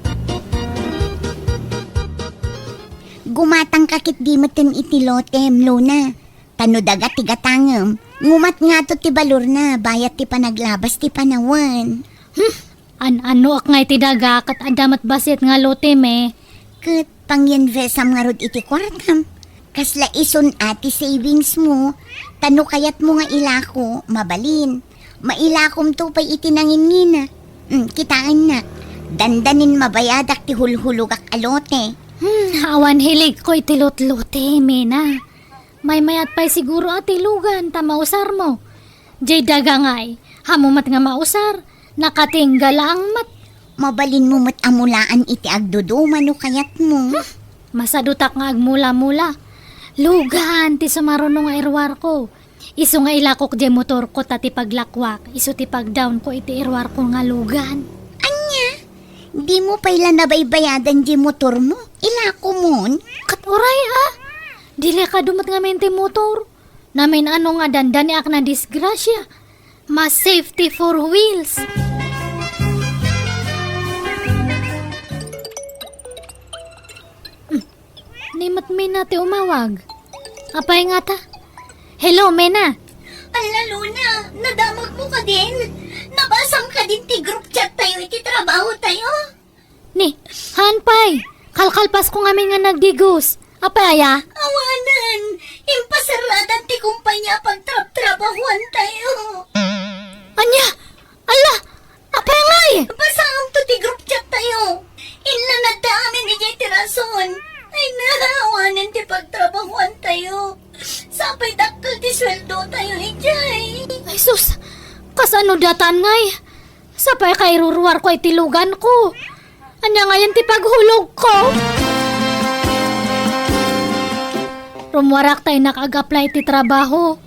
Gumatangka ketdi metten iti lotem, Luna. Ta no daga ti gatangem, ngumat ngato ti balorna bayat ti panaglabas ti panawen. Hmm, an-anoak nga iti daga ket adda met bassit nga lotem, eh. Ket pangyinvestam ngarud iti kuartam. Kasla isun a ti savings mo, ta no kayatmo nga ilako, mabalin. Mailakomto pay iti nanginngina. Hmm, kitaennak. Dandanin mabayadak ti hulhulogak a lote. Hmm, awan hiligko iti lutlote, Mena. Maymayat pay siguro a ti lugan ta mausarmo. Jay daga ngay, ammom met nga mausar, nakatingga laeng met. Mabalinmo met a mulaan iti agduduma no kayatmo. Hmm, masadutak nga agmula-mula. Lugan ti sumaruno nga iruarko. Isu nga ilakok jay motorko ta ti paglakwak, isu ti pagdawnko iti iruarko nga lugan. Ania? Dimo pay la nabaybayadan jay motormo? Ilakomon? Ket uray a! Delikado met ngamin ti motor. Namin-ano nga dandaniak nadisgrasia. Mas safety four wheels. Hmm. Ni met Mena ti umawag. Apay ngata? Hello, Mena. Alla, Luna, nadamagmo kadin? Nabasam kadin ti group chat tayo iti trabaho tayo? Ni, haan pay. Kalkalpasko ngamin nga nagdigos. Apay aya? Awanen, impasaradan ti kumpanya a pagtrabtrabahuan tayo. Ania? Alla, apay ngay? Basaam to ti group chat tayo. Inlanadda amin idiay ti rason. Ay na, awanen ti pagtrabahuan tayo. Sapay dakkel ti sueldo tayo idiay. Ay sus, kasano datan ngay? Sapay kairuruarko iti luganko. Ania ngayen ti paghulogko? Rummuarak ta innak ag-apply iti trabaho.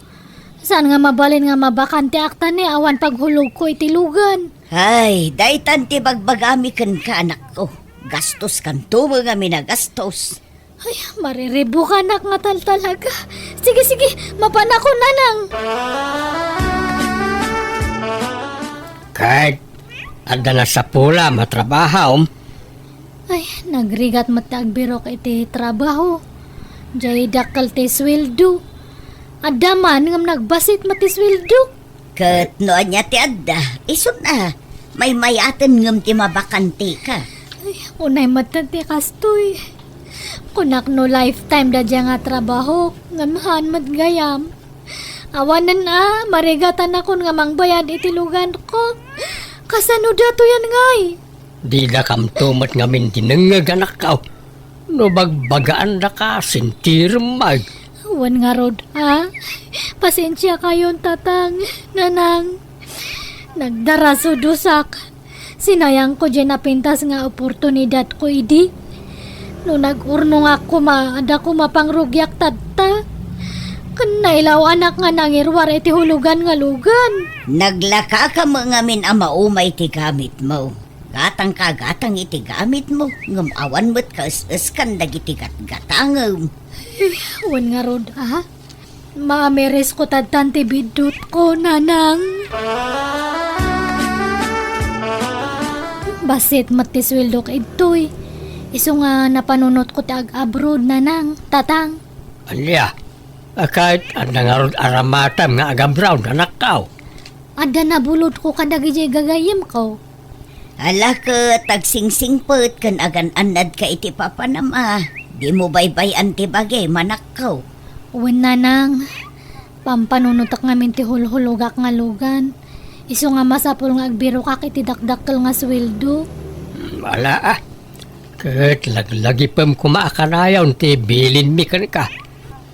Saan nga mabalin nga mabakanteak ta ni awan paghulogko iti lugan? Ay, daytan ti bagbagami kenka, anakko. Gastos kanto nga minagastos. Ay, mariribukanak nga taltalaga. Sige, sige, mapanakon, Nanang. Ket adda nasapulam a trabahom? Ay, nagrigat met ti agbirok iti trabaho. Jay dakkel ti sueldo. Adda man ngem nagbassit met ti sueldo. Ket no ania ti adda, isun a, maymayaten ngem ti mabakanteka. Ay, unay met ti kastoy. Kunak no lifetime daydiay nga trabaho, ngem haan met gayam. Awanen a, marigatanakon nga mangbayad iti luganko. Kasano datoyen ngay? Didakamto met ngamin dinengngeg, anakko. No bagbagaandaka, sintirem met. Wen ngarud, a? Pasensiakayon, Tatang, Nanang. Nagdarasudosak. Sinayangko diay napintas nga oportunidadko idi. No nag-urnongak koma, adda koma pangrugiak tatta. Ken nailaw-anak nga nangiruar iti hulogan nga lugan. Naglakaka met ngamin a maumay ti gamitmo. Gatangka gatang iti gamitmo, ngem awan met kaes-eskan dagiti gatgatangem. Wen ngarud, a? Maamirisko tattan ti biddutko, Nanang. Bassit met ti sueldok idtoy. Isu nga napanunotko ti ag-abroad, Nanang, Tatang. Ania? A, ket adda ngarud aramatem nga ag-abroad, anakko? Adda nabulodko kadagiti gagayyemko. Ala ket agsingsingpet ken agan-annadka iti papanam a, dimo baybay-an ti bagim, anakko. Wen, Nanang, pampanunotek ngamin ti hulhulogak nga lugan. Isu nga masapul nga agbirokak iti dakdakkel nga sueldo. Hmm, ala a. Ket laglagipem koma a kanayon ti bilinmi kenka.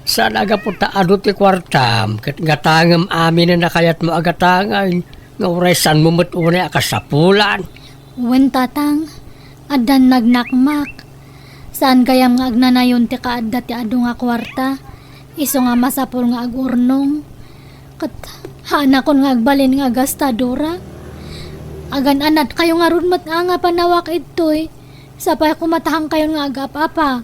Saan a gapu ta adu ti kuartam ket gatangem aminen a kayatmo a gatangen, nga uray saanmo met unay a kasapulan. Wen, Tatang, addan nagnakmak. Saan gayam nga agnanayon ti kaadda ti adu nga kuarta, isu nga masapul nga agurnong. Ket haanakon nga agbalin nga agastadora. Agan-anadkayo ngarud met nga panawak idtoy. Sapay koma ta haankayon nga agap-apa.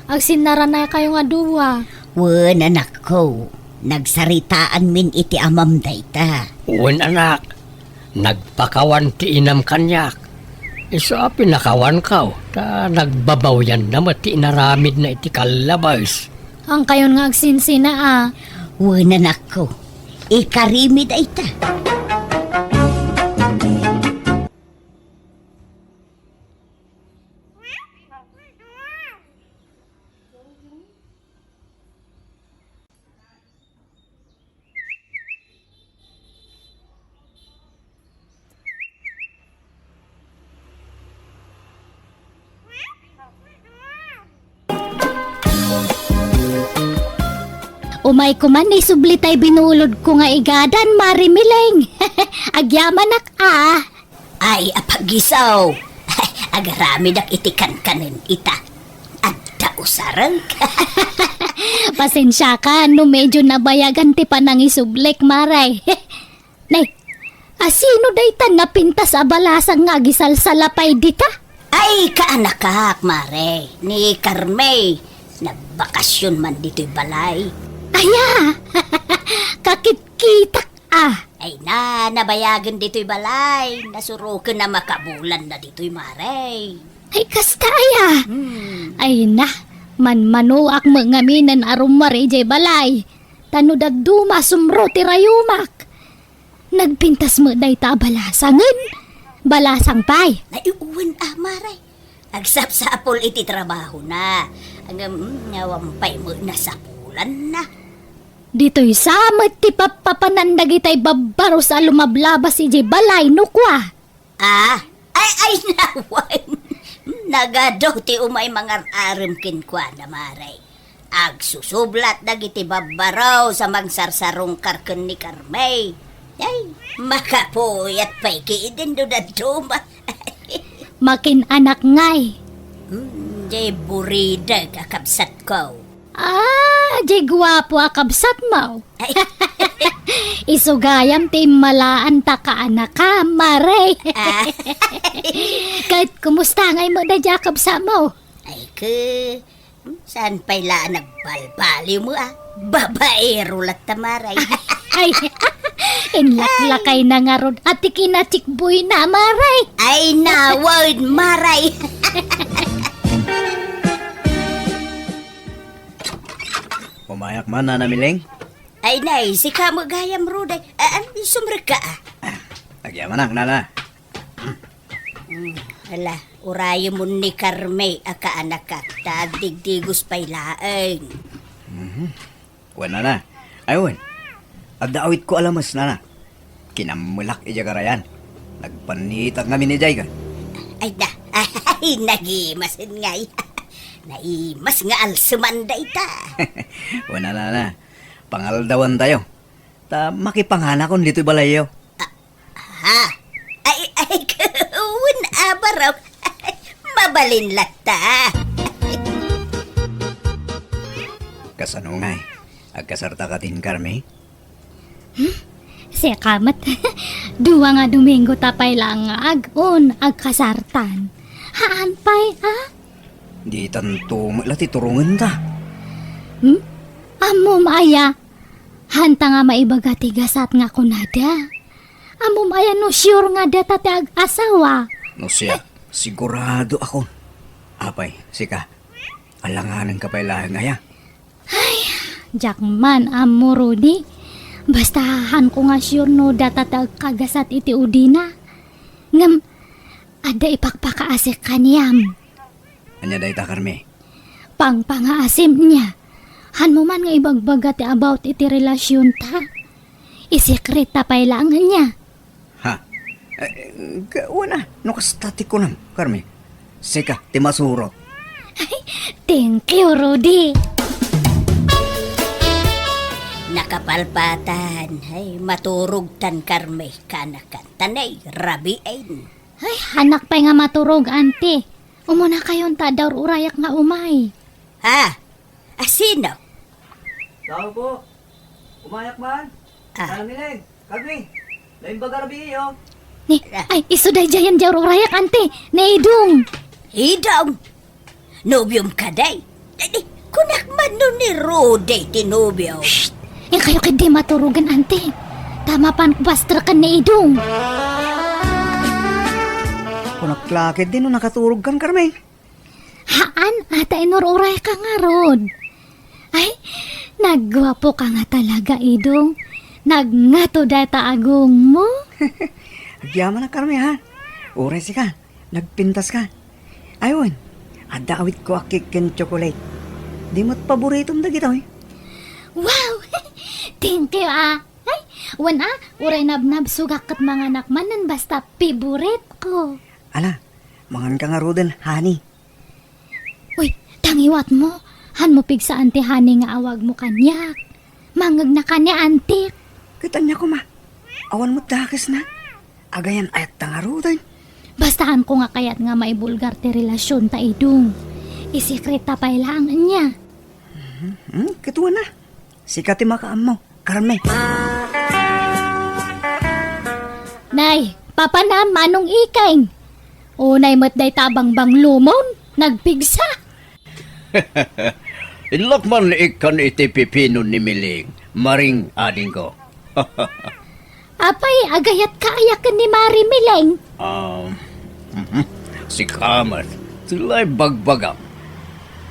Agsinnaranaykayo nga dua. Wen, anakko, nagsaritaanmin iti amam dayta. Wen, anak, nagpakawan ti inam kaniak. Isu a pinakawanko, ta nagbabawianna met ti inaramidna iti kallabes. Haankayon nga agsinsina a. Wen, anakko, ikarimi dayta. Umay koma ni subli tay binulodko nga igadan, Mare Mileng. Agyamanak a. Ay, apagisaw. Agaramidak iti kankanen ita. Adda usarek. Pasensiakan no medyo nabayagan ti panangisublek, Mare. Nay, asino dayta napintas a balasang nga agisalsalapay dita? Ay, kaanakak, Mare. Ni Carme. Nagbakasyon man ditoy balay. Aya! Kakitkitak a. Ay na, nabayagen ditoy balay. Nasuroken a makabulan na ditoy, Mare. Ay, kasta aya. Hmm. Ay na, manmanoak met ngamin a rummuar idiay balay. Ta no dadduma, sumro ti rayumak. Nagpintas met dayta a balasangen. Balasang pay. Ay, wen a, Mare. Agsapsapul iti trabahona. Ngem, mm, awan pay met nasapulanna. Ditoy sa met ti pappapanan dagitay babbaros a lumablabas idiay balay no kua. Ah, ay, ay, nawan. Nagadu ti umay mangar-arem kenkuana, Mare. Agsusublat dagiti babbaros a mangsarsarungkar ken ni Carme. Ay, makapuyat pay ketdin no dadduma. Makin-anak ngay. Hmm, diay buridek a kabsatko. Ah, diay guapo a kabsatmo. Ay. Isu gayam ti immalaanta kaanakam, Mare. Ah. Ket kumusta ngay met daydiay a kabsatmo? Ay, ke, saan pay la a nagbalbaliw mo, ah? Babaero latta, Mare. Ay, inlaklakayna ngarud a ti kinachikboyna, Mare. Ay, nawan, Mare. Umayak man, Nana Mileng. Ay, nay, sika met gayam, Ruday. Ah, ah, sumrekka, ah. Ah, agyamanak, Nana. Hmm, ala, urayemon ni Carme a kaanakak, ta agdigdigos pay laeng. Mhm. Wen, Nana. Ay, wen. Adda awitko a lames, Nana. Kinammelak idiay karayan. Nagpannitak ngamin idiay ka. Ay, da. Ay, nagimasen ngay. Naimas nga alseman dayta. Wen, Nana. Pangaldawantayo. Ta makipanganakon ditoy balayyo. Ah, ha? Ay, ay, wen a barok. Mabalin latta. Kasano ngay? Agkasarta ka ken Carme? Hmm? Sika met. Dua nga Domingo ta pay laeng nga ag-un, agkasartan. Haan pay, ah? Ditanto met la ti turongenta. Hmm? Ammom aya? Hanta nga maibaga ti gasat nga kunada. Ammom aya no sure nga data ti ag-asawa? No siak, sigurado akon. Apay, sika, alanganenka pay laeng aya? Ay, diak man ammo, Rudy. Basta haanko nga sure no data ti agkagasat iti udina. Ngem, adda ipakpakaasik kaniam. Ania dayta, Carme? Pangpangaasim nia. Hanmo man nga ibagbaga ti about iti relasionta. Isekreta pay laeng nia. Ha? Eh, ga-, wen a, no kasta ti kunam, Carme. Sika ti masurot. Ay, thank you, Rudy. Nakapalpatan, ay, maturogtan, Carme, kanakan. Tanay, rabiin. Ay, hanak pay nga maturog, Auntie. Umunakayon ta adda ur-urayak nga umay. Ha? Asino? Tao po. Umayak man. Ah. Nana Mileng, Carme, naimbag a rabii, oh. Ni, ay, isu daydiayen diay ur-urayak, Auntie. Ni Idong. Idong? Nobiom kadi? Ay, kunak man no ni Rudy ti nobio. Shh! Inkayo ketdi maturogen, Auntie. Ta mapan bastreken ni Idong. Kunak la ketdi no nakaturogkan, Carmen. Haan, ata inur-urayka ngarud. Ay, nagguapoka nga talaga, Idong. Nagngato dayta agongmo. Agyamanak, Carmen, ha? Uray sika, nagpintaska. Ay, wen, adda awitko a cake ken chocolate. Di met paboritom dagitoy. Wow! Thank you, ah. Ay, wen, ah, uray nabnabsogak ket manganak manen basta favorite ko. Ala, manganka ngaruden, honey. Uy, tangiwatmo, hanmo pigsaan ti honey nga awagmo kaniak. Mangngegna kaniak, Auntie. Ket ania koma? Awan met dakesna. Agayan-ayatta ngaruden. Basta hanko nga kayat nga maibulgar ti relasionta, Idong. Isekreta pay laeng ania. Hmm, ket wen a. Sika ti makaammo, Carmen. Nay, papanam, Manong Ikeng. Unay met dayta a bangbanglomon, nagpigsa. Inlak man ikkan iti pipino ni Miling, Maring adingko. Apay, agayatka aya ken ni Mari Miling? Um, mhm. Sika met, ti la ibagbagam.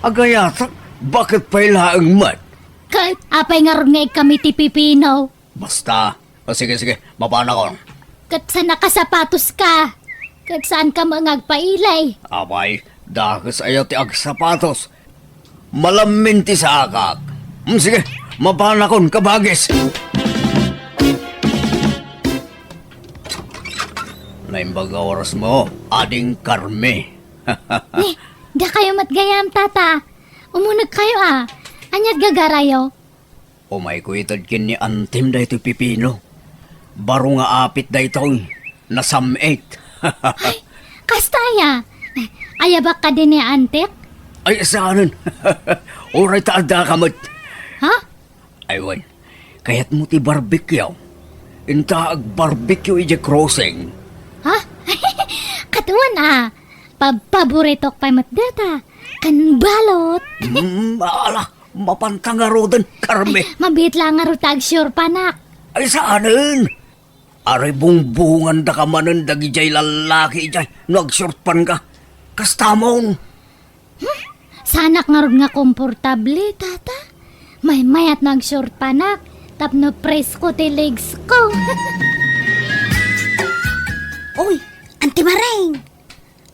Agayatak, baket pay laeng met? Ket apay ngarud nga ikkam iti pipino? Basta. O, sige, sige, mapanakon. Ket sa nakasapatoska? Ket saanka met nga agpailay? Apay, dakes aya ti agsapatos. Malammin ti saakak. Hmm, sige, mapanakon, kabagis. Naimbag a orasmo, Ading Carmi. Ni, dakayo met gayam, Tata. Umunegkayo a. Ania't gagarayo? Umayko ited ken ni Antim daytoy pipino. Baro nga apit daytoy. Nasam-it. Ay, kasta aya? Ayabak kadi ni Antik? Ay, saanen. Uray ta addaka met. Ha? Ay, wen. Kayatmo ti barbecue? Inta agbarbecue idiay crossing. Ha? Ket wen a. Pa-, paboritok pay met dayta. Ken balot. Mm, ala, mapanta ngaruden, Carmi. Mabiit la ngarud ta agsiurpanak. Ay, saanen? Aray bungbungandaka manen dagidiay lallaki idiay no agsiurpanka. Kastamon. Hmm? Saanak ngarud nga komportable, Tata. Maymayat no agsiurpanak tapno presko ti legs ko. Oy, Anti Maring!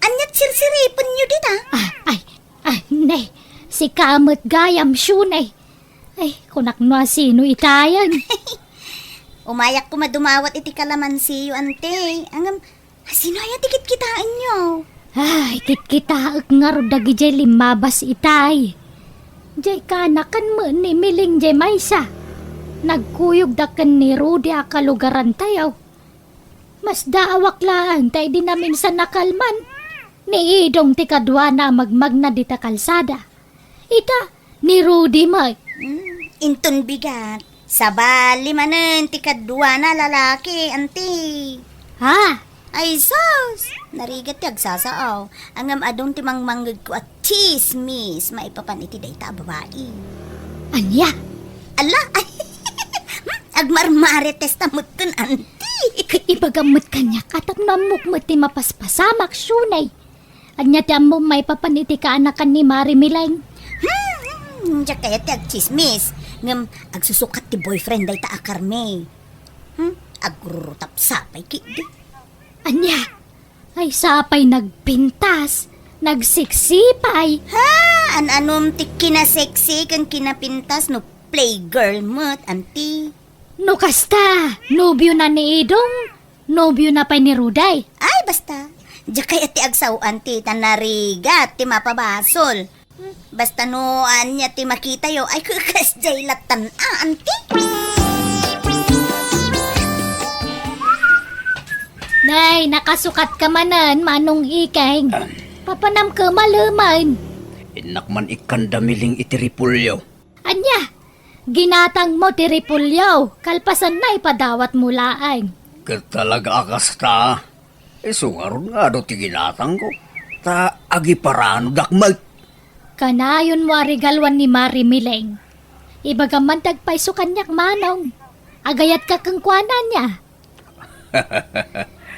Ania't sirsiripenyo dita? Ah, ay, ay, ne. Sika met gayam, Shunay. Ay, kunak no asino itayen. Umayak koma dumawat iti kalamansiyo, Ante. Ngem, asino aya ti kitkitaenyo? Ay, kitkitaek ngarud dagidiay limmabas itay. Diay kaanakan met ni Miling diay maysa. Nagkuyogda ken ni Rudy a kalugarantayo. Masdaawak laeng ta idi naminsan a kalman, ni Idong ti kaduana a magmagna dita kalsada. Ita, ni Rudy met. Hmm, inton bigat, sabali manen ti kaduana a lalaki, Anti. Ha? Ay sus! Narigat ti agsasao. Ngem adun ti mangmangngegko a tsismis maipapan iti dayta a babai. Ania? Ala! Ay! Hmm, agmarmaritesta metten, Anti. Ket ibagam met kaniak a tapno ammok met ti mapaspasamak, Shunay. Ania ti ammom maipapan iti kaanakan ni Mari Mileng? Hmm, hmm, diak kayat ti agtsismis. Ngem agsusukat ti boyfriend dayta a Carmi. Hmm, agrurutap sapay ketdi. Ania? Ay, sapay nagpintas, nagseksipay. Ha? An-anom ti kinasexy ken kinapintas no playgirl met, Anti? No kasta, nobio na ni Idong, nobio na pay ni Ruday. Ay, basta. Diak kayat ti agsao, Anti, ta narigat ti mapabasol. Basta no ania ti makitayo, ay, kasdiay lattan, ah, Anti. Nay, nakasukat ka manen, Manong Ikeng. Papanam ka maleman. Innak man ikkanda Miling iti repolyo. Ania? Ginatang mo ti repolyo, kalpasan na ipadawat mo laeng. Ket talaga a kasta, Isu ngarud nga adu ti ginatangko, ta agiparanodak met. Kanayonmo a regaluan ni Mari Mileng. Ibagam man ti agpayso kaniak, Manong. Agayatka kenkuana ania?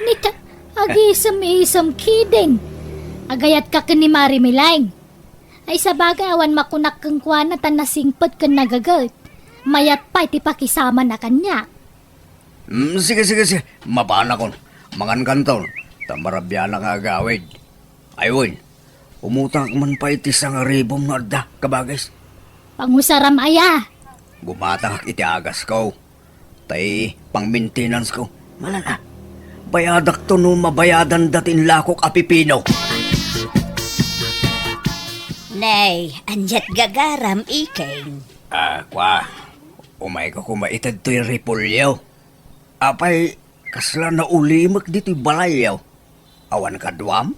Nita, agisem-isem kidin. Agayatka ken ni Mari Mileng. Ay, sabagay, awan makunak kenkuana ta nasingpet ken nagaget. Mayat pay ti pakisamana kaniak. Mm, sige, sige, sige. Mapanakon. Mangankanton. Ta marabianak nga agawid. Ay, wen. Umutangak man pay ti sangaribom nga adda, kabagis. Pangusaram aya? Gumatangak iti agasko. Tay pang-maintenance ko. Malala. Bayadakto no mabayadan dati inlakok a pipino. Nay, aniat gagaram, Iking? Ah, kwa. Umayko koma itedtoy repolyo. Apay, kasla naulimek ditoy balayyo. Awan kaduam?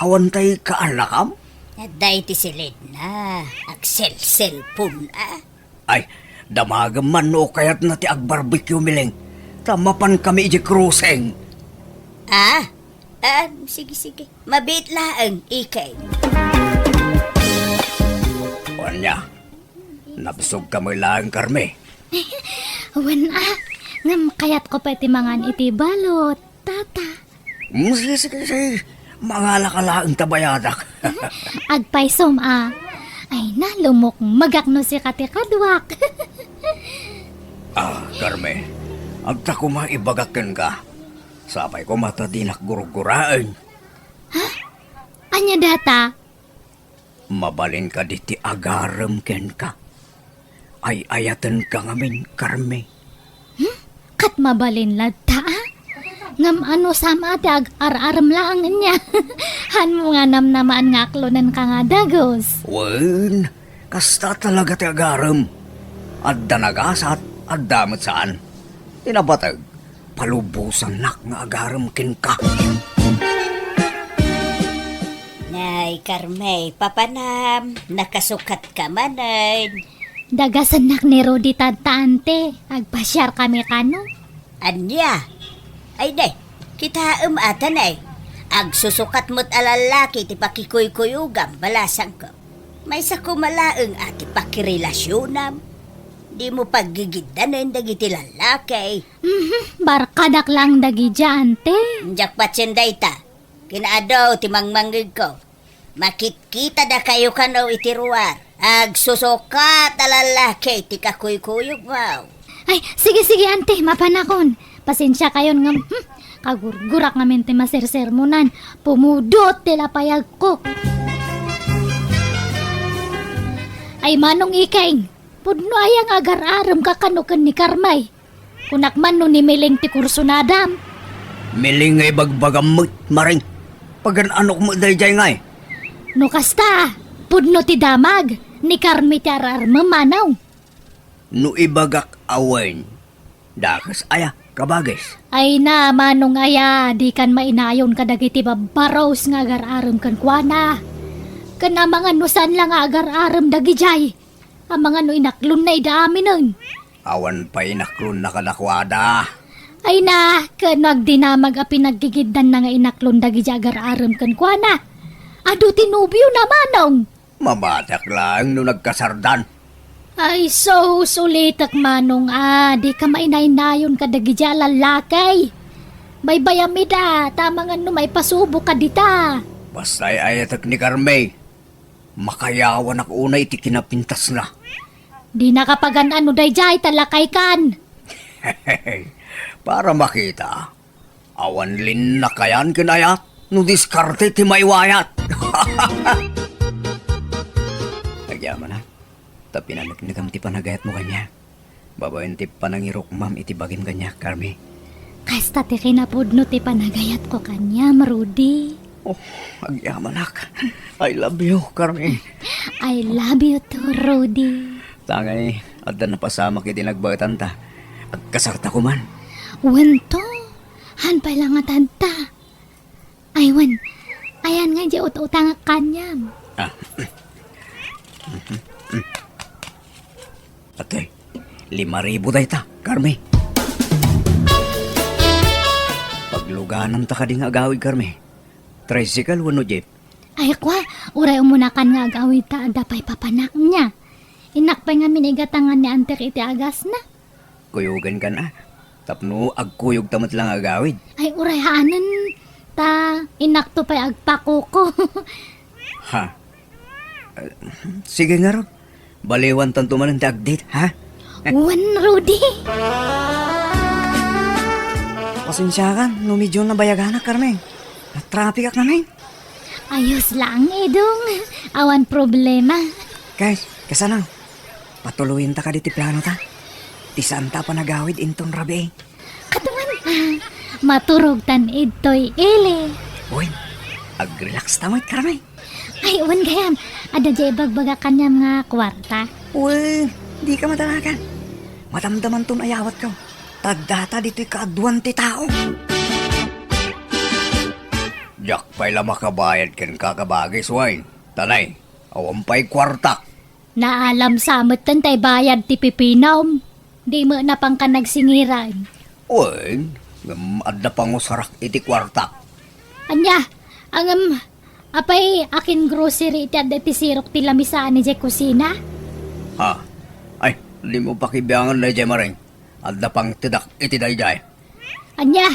Awan tay kaanakam? Adda iti silidna, agselselpon, a. Ay, damagem man no kayatna ti agbarbecue, Mileng. Ta mapan kami iti crossing. Ah? Ah, sige, sige. Mabiit laeng, Iking. Ania? Nabsog ka met laeng, Carmi? Wen a, ngem kayatko pay ti mangan iti balot, tata. Mm, sige, sige, sige. Mangala ka laeng ta bayadak. Agpaysom a. Ay na, lumukmegak no sika ti kaduak. Ah, Carmi, adda koma ibagak kenka. Sapay koma ta dinak gurguraen. Ha? Ania data? Mabalin kadi ti agarem kenka? Ay-ayatenka ngamin, Carmi. Hmm? Ket mabalin latta, a? Ngem anusam a ti ag-ar-arem laeng ania? Hanmo nga namnamaan nga aklonenka nga dagus. Wen, kasta talaga ti agarem. Adda nagasat, adda met saan. Ti napateg, palubosannak nga agarem kenka. Nay, Carmi, papanam, nakasukatka manen. Dagasennak ni Rudy tadta, ante. Agpasiarkami kano. Ania? Ay, ne, kitaem a ta, ne. Agsusukat met a lallaki ti pakikuykuyogam, balasangko. Maysa koma laeng a ti pakirelasionam. Dimo paggigiddanen dagiti lallaki. Mhm, barkadak laeng dagidiay, ante. Diak patien dayta. Kinaadu ti mangmangngegko. Makitkitadakayo kano iti ruar. Agsusukat a lallaki ti kakuykuyogmo. Ay, sige, sige, ante, mapanakon. Pasensiakayon ngem, hmm, kagurgurak ngamin ti masersermonan. Pumudot ti lapayagko. Ay, Manong Iking, pudno aya nga agar-aremka kano ken ni Carmi? Kunak man no ni Mileng ti kursunadam. Mileng nga ibagbagam met, Maring. Pagan-anok met daydiay ngay. No kasta, pudno ti damag, ni Carmi ti ar-armem, Manong. No ibagak a wen, dakes aya, kabagis? Ay na, Manong aya, dikan mainayon kadagiti babbaros nga agar-arem kenkuana. Ken amangan no saan la nga agar-arem dagidiay. Amangan no inaklonna ida aminen. Awan pay inaklonna kadakuada. Ay na, ken no agdinamag a pinaggigiddanna nga inaklon dagidiay agar-arem kenkuana. Adu ti nobiona, Manong. Mabatak laeng no nagkasardan. Ay, sus, ulitek, Manong, a, dika mainaynayon kadagidiay a lallaki. Baybayam ida, ta amangan no maipasuboka dita. Basta ay-ayatek ni Carmi. Makayawanak unay iti kinapintasna. Dinaka pagan-ano daydiay, ta lakaykan. Para makita, awan linnakayan ken ayat no diskarte ti maiwayat. Agyamanak, ta pinaneknekam ti panagayatmo kaniak. Babaen ti panangirukmam iti bagim kaniak, Carmi. Kasta ti kinapudno ti panagayatko kaniam, Rudy. Oh, agyamanak. I love you, Carmi. I love you too, Rudy. Tangay, adda napasamak iti nagbaetanta. Agkasarta koman. Wento, han pay la nga tadta. Ay, wen, ayan nga di ut-utangak kaniam. Ah. Atoy, lima ribu dayta, Carmi. Paglugar Kaanamta kadi nga agawid, Carmi? Tricycle wenno jeep? Ay, kua, uray umunakan nga agawid ta adda pay papanak niya. Innak pay ngamin igatangan ni Antek iti agasna. Kuyogen kan a, tapno agkuyog ta met lang agawid. Ay, uray haanen, ta inakto pay agpakuko. Ha? Eh, sige ngarud. Baliwantanto manen ti agdit, ha? Wen, Rudy. Pasensiakan no medyo nabayaganak, Carmen. Natrapikak ngamin. Ayos lang, Edong. Awan problema. Kay, kasano? Patuloyenta kadi ti planota? Ti saanta a panagawid inton rabii. Kaduan, ah, maturogtan idtoy ili. Wen, agrelax ta met, Carmen. Ay, wen gayam, adda diay ibagbagak kaniam nga kuarta. Wen, dika madanagan. Madamdamanton ayawatko. Ta addata ditoy kaaduan ti tao. Diak pay la makabayad kenka, kabagis, Wayne. Ta nay, awan pay kuartak. Naalam sa metten tay bayad ti pipinam. Di met napangka nagsingiran. Wen, ngem adda pangusarak iti kuartak. Ania? Ngem, apay akin-grocery iti adda iti sirok ti lamisaan idiay kusina? Ha? Ay, dimo pakibiangan daydiay, Maring. Adda pangtedak iti daydiay. Ania?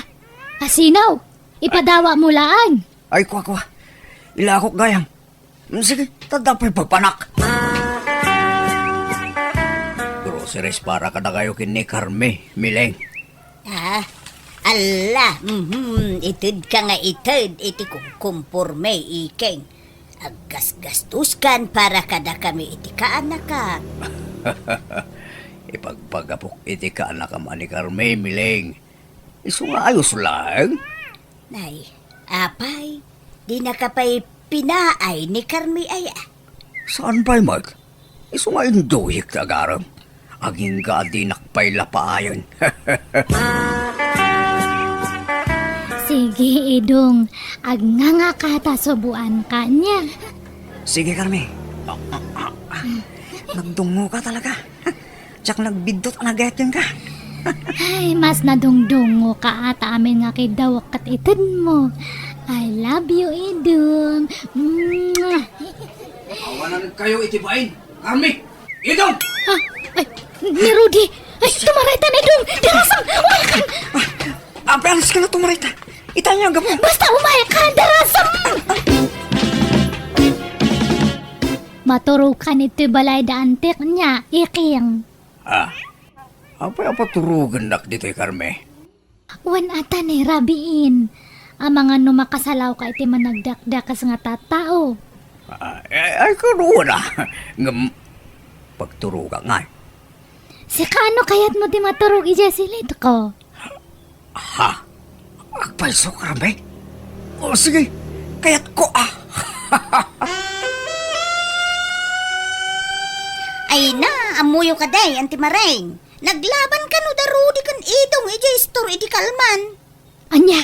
Asino? Ipadawatmo laeng. Ay, kua, kua. Ilakok gayam. Mm, sige, ta adda pay papanak. Groceries para kadakayo ken ni Carmi, Mileng. Ah, alla, mhm, itedka nga ited iti kumkumporme, Iking. Aggasgastoskan para kadakami iti kaanakak. Ipagpagapok iti kaanakam a ni Carmi, Mileng. Isu nga ayos laeng. Nay, apay, dinaka pay pinaay ni Carmi aya? Saan pay met? Isu nga induyek ti agarem. Agingga a dinak pay la paayen. Sige, Idong. Agngangaka ta suboanka ania. Sige, Carmi. Nagdungngoka talaga. Diak nagbiddut a nagayat kenka. Ay, mas nadungdungngoka a ta amin nga kiddawek ket itedmo. I love you, Idong. Mwah! Awanan kayo iti bain. Carmi! Idong! Ah, ay, ni Rudy! Ay, tumaraytan, Idong! Darasam! Umaykan! Ah, apeanas ka na tumarayta. Itanya ang gapo. Basta umaykan! Darasam! Maturokan iti balay da Antek nia, Iking. Ah, apay a paturogennak ditoy, Carmi? Wen ata ni rabiin. Amangan no makasalawka iti managdakdakes nga tattao. Ah, ay, ay, kano na. Ngem, pagturogak ngay. Sika, no kayatmo ti maturog idiay silidko? Ha? Agpayso, Carmi? O, sige, kayatko, ah. Ay na, ammoyo kadi, Anti Maring. Naglaban kano da Rudy ken Idong idiay istor idi kalman. Ania?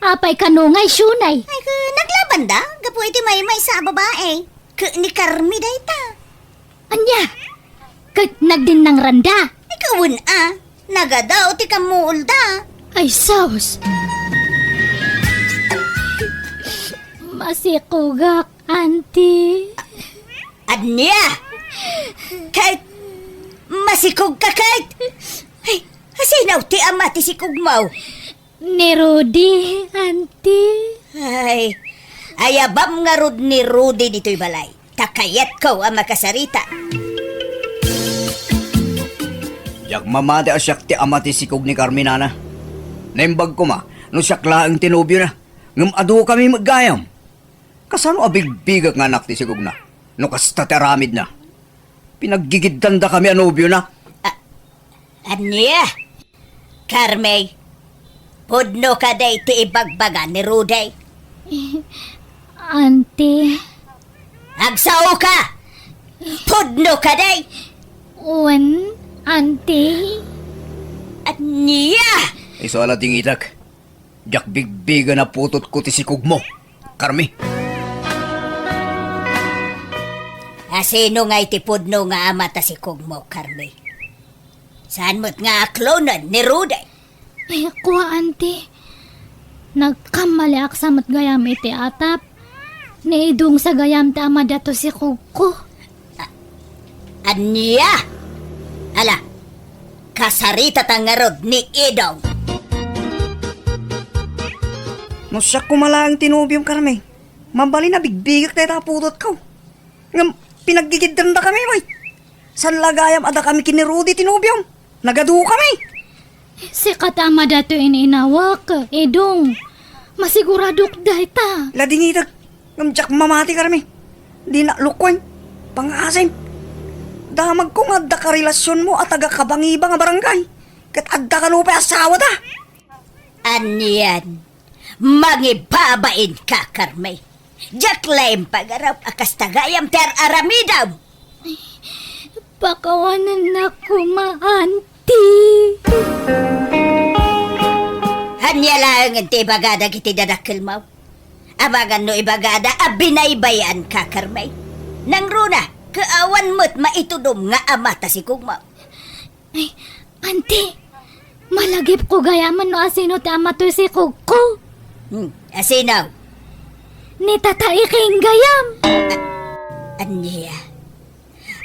Apay kano nga isyonay? Ay, ke, naglaban da, gapu iti maymaysa a babae. Ke ni Carmi dayta. Ania? Ket nagdinnangranda? Ay, kawen a. Nagadaw ti kammuolda. Ay, sus! Masikogak, Auntie. Ania? Kay masikog ka, kay? Ay, asino ti ama ti sikog mo? Ni Rudy, Auntie. Ay, ayabam ngarud ni Rudy ditoy balay. Ta kayatko a makasarita. Diak mamati a siak ti ama ti sikog ni Carmi, nana. Naimbag koma no siak laeng ti nobiona, ngem adu kami met gayam. Kasano a bigbigak nga anak ti sikogna no kasta ti aramidna? Pinaggigiddandakami a nobiona. A-, ania? Carmi, pudno kadi ti ibagbaga ni Rudy? Auntie. Agsao ka! Pudno kadi? Wen, Auntie. Ania? Isu a la dingitak. Diak bigbigen a putotko ti sikogmo, Carmi. Asino ngay ti pudno nga ama ta sikogmo, Carmi? Saan met nga aklonen ni Rudy? Ay, kua, Auntie. Nagkammaliak sa met gayam iti atap. Ni Idong sa gayam ti ama daytoy sikogko. A-, ania? Ala, kasaritata ngarud ni Idong. No siak koma laeng ti nobiom, Carmen, mabalin a bigbigek dayta a pudotko. Ngem pinaggigiddendakami, bay. Saan la gayam a dakami ken ni Rudy ti nobiom? Nagadukami. Sika ti ama daytoy ininawak, Idong. Masiguradok dayta. Ladingitek, ngem diak mamati, Carmen. Dinak lukoen. Pangaasim. Damagko nga adda karelasionmo a taga-Kabangiba nga barangay. Ket adda kano pay asawada. Anian? Mangibabain ka, Carmen. Diak laeng pangarap a kasta gayam ti ar-aramidem. Pakawanennak koma, Auntie. Ania laengen ti ibaga dagiti dadakkelmo? Amangan no ibagada a binaybay-an ka, Carmen. Nangruna, ket awan met maitudom nga ama ta sikogmo. Ay, Auntie, malagipko gayamen no asino ti ama toy sikogko. Hmm, asino? Ni Tata Iking gayam. A-, ania?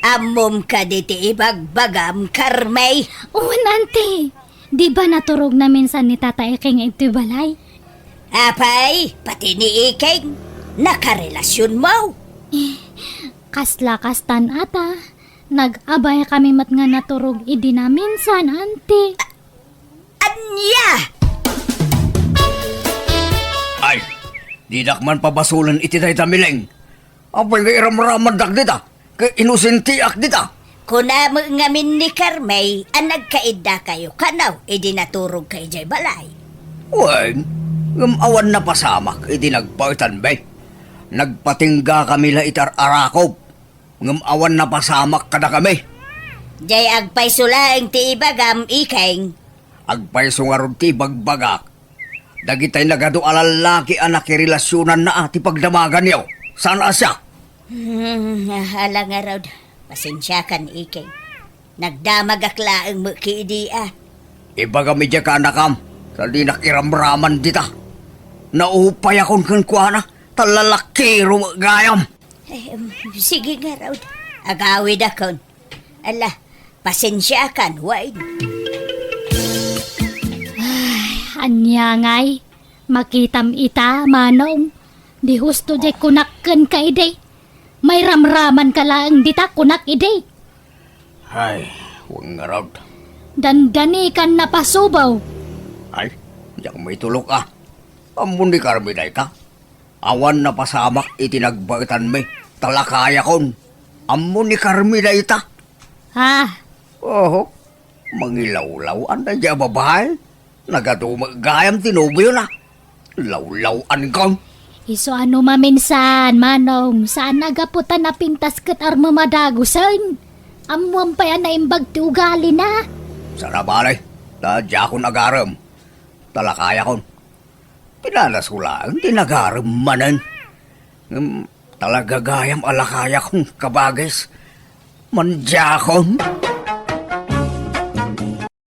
Ammom kadi ti ibagbagam, Carmen? Wen, Auntie. Di ba naturogna minsan ni Tata Iking iti balay? Apay, pati ni Iking, nakarelasionmo? Eh, kasla kastan ata. Nag-abaykami met nga naturog idi naminsan, Auntie. Ania? Ay, dinak man pabasolen iti dayta, Mileng. Apay nga iramramandak dita, ket inosentiak dita. Kuna met ngamin ni Carmen a nagkaiddakayo kano idi naturogka idiay balay. Wen, ngem awan napasamak idi nagbaetanmi. Nagpatinggakami la iti ar-arakop. Ngem awan napasamak kadakami. Diay agpayso laeng ti ibagam, Iking. Agpayso ngarud ti ibagbagak. Dagitay nagadu a lallaki a nakirelasionanna a ti pagdamaganyo. Saan a siak? Hmm, ala ngarud. Pasensiakan, Iking. Nagdamagak laeng met ket idi a. Ibagam idiay kaanakam, ta dinak iramraman dita. Naupayakon kenkuana, ta lalakiro met gayam. Eh, em, sige ngarud. Agawidakon. Ala, pasensiakan, wen. Ay, ania ngay? Makitam ita, Manong. Di husto diay kunak kenka idi. Mairamramanka laeng dita kunak idi. Ay, wen ngarud. Dandanikan napasubaw. Ay, diak maitulok a. Ammo ni Carmen dayta? Awan napasamak iti nagbaetanmi, ta lakayakon. Ammo ni Carmen dayta? Ha? Oho. Mangilawlaw-an daydiay a babai. Nagadu met gayam ti nobiona. Lawlaw-ankon. Isu a no maminsan, Manong, saan a gapu ta napintas ket armo madagusen. Ammoam pay a naimbag ti ugalina. Saan a bale, ta diakon agarem. Ta lakayakon. Pinanaso laeng ti nagarem manen. Ngem talaga gayam a lakayakon, kabagis. Mandiakon.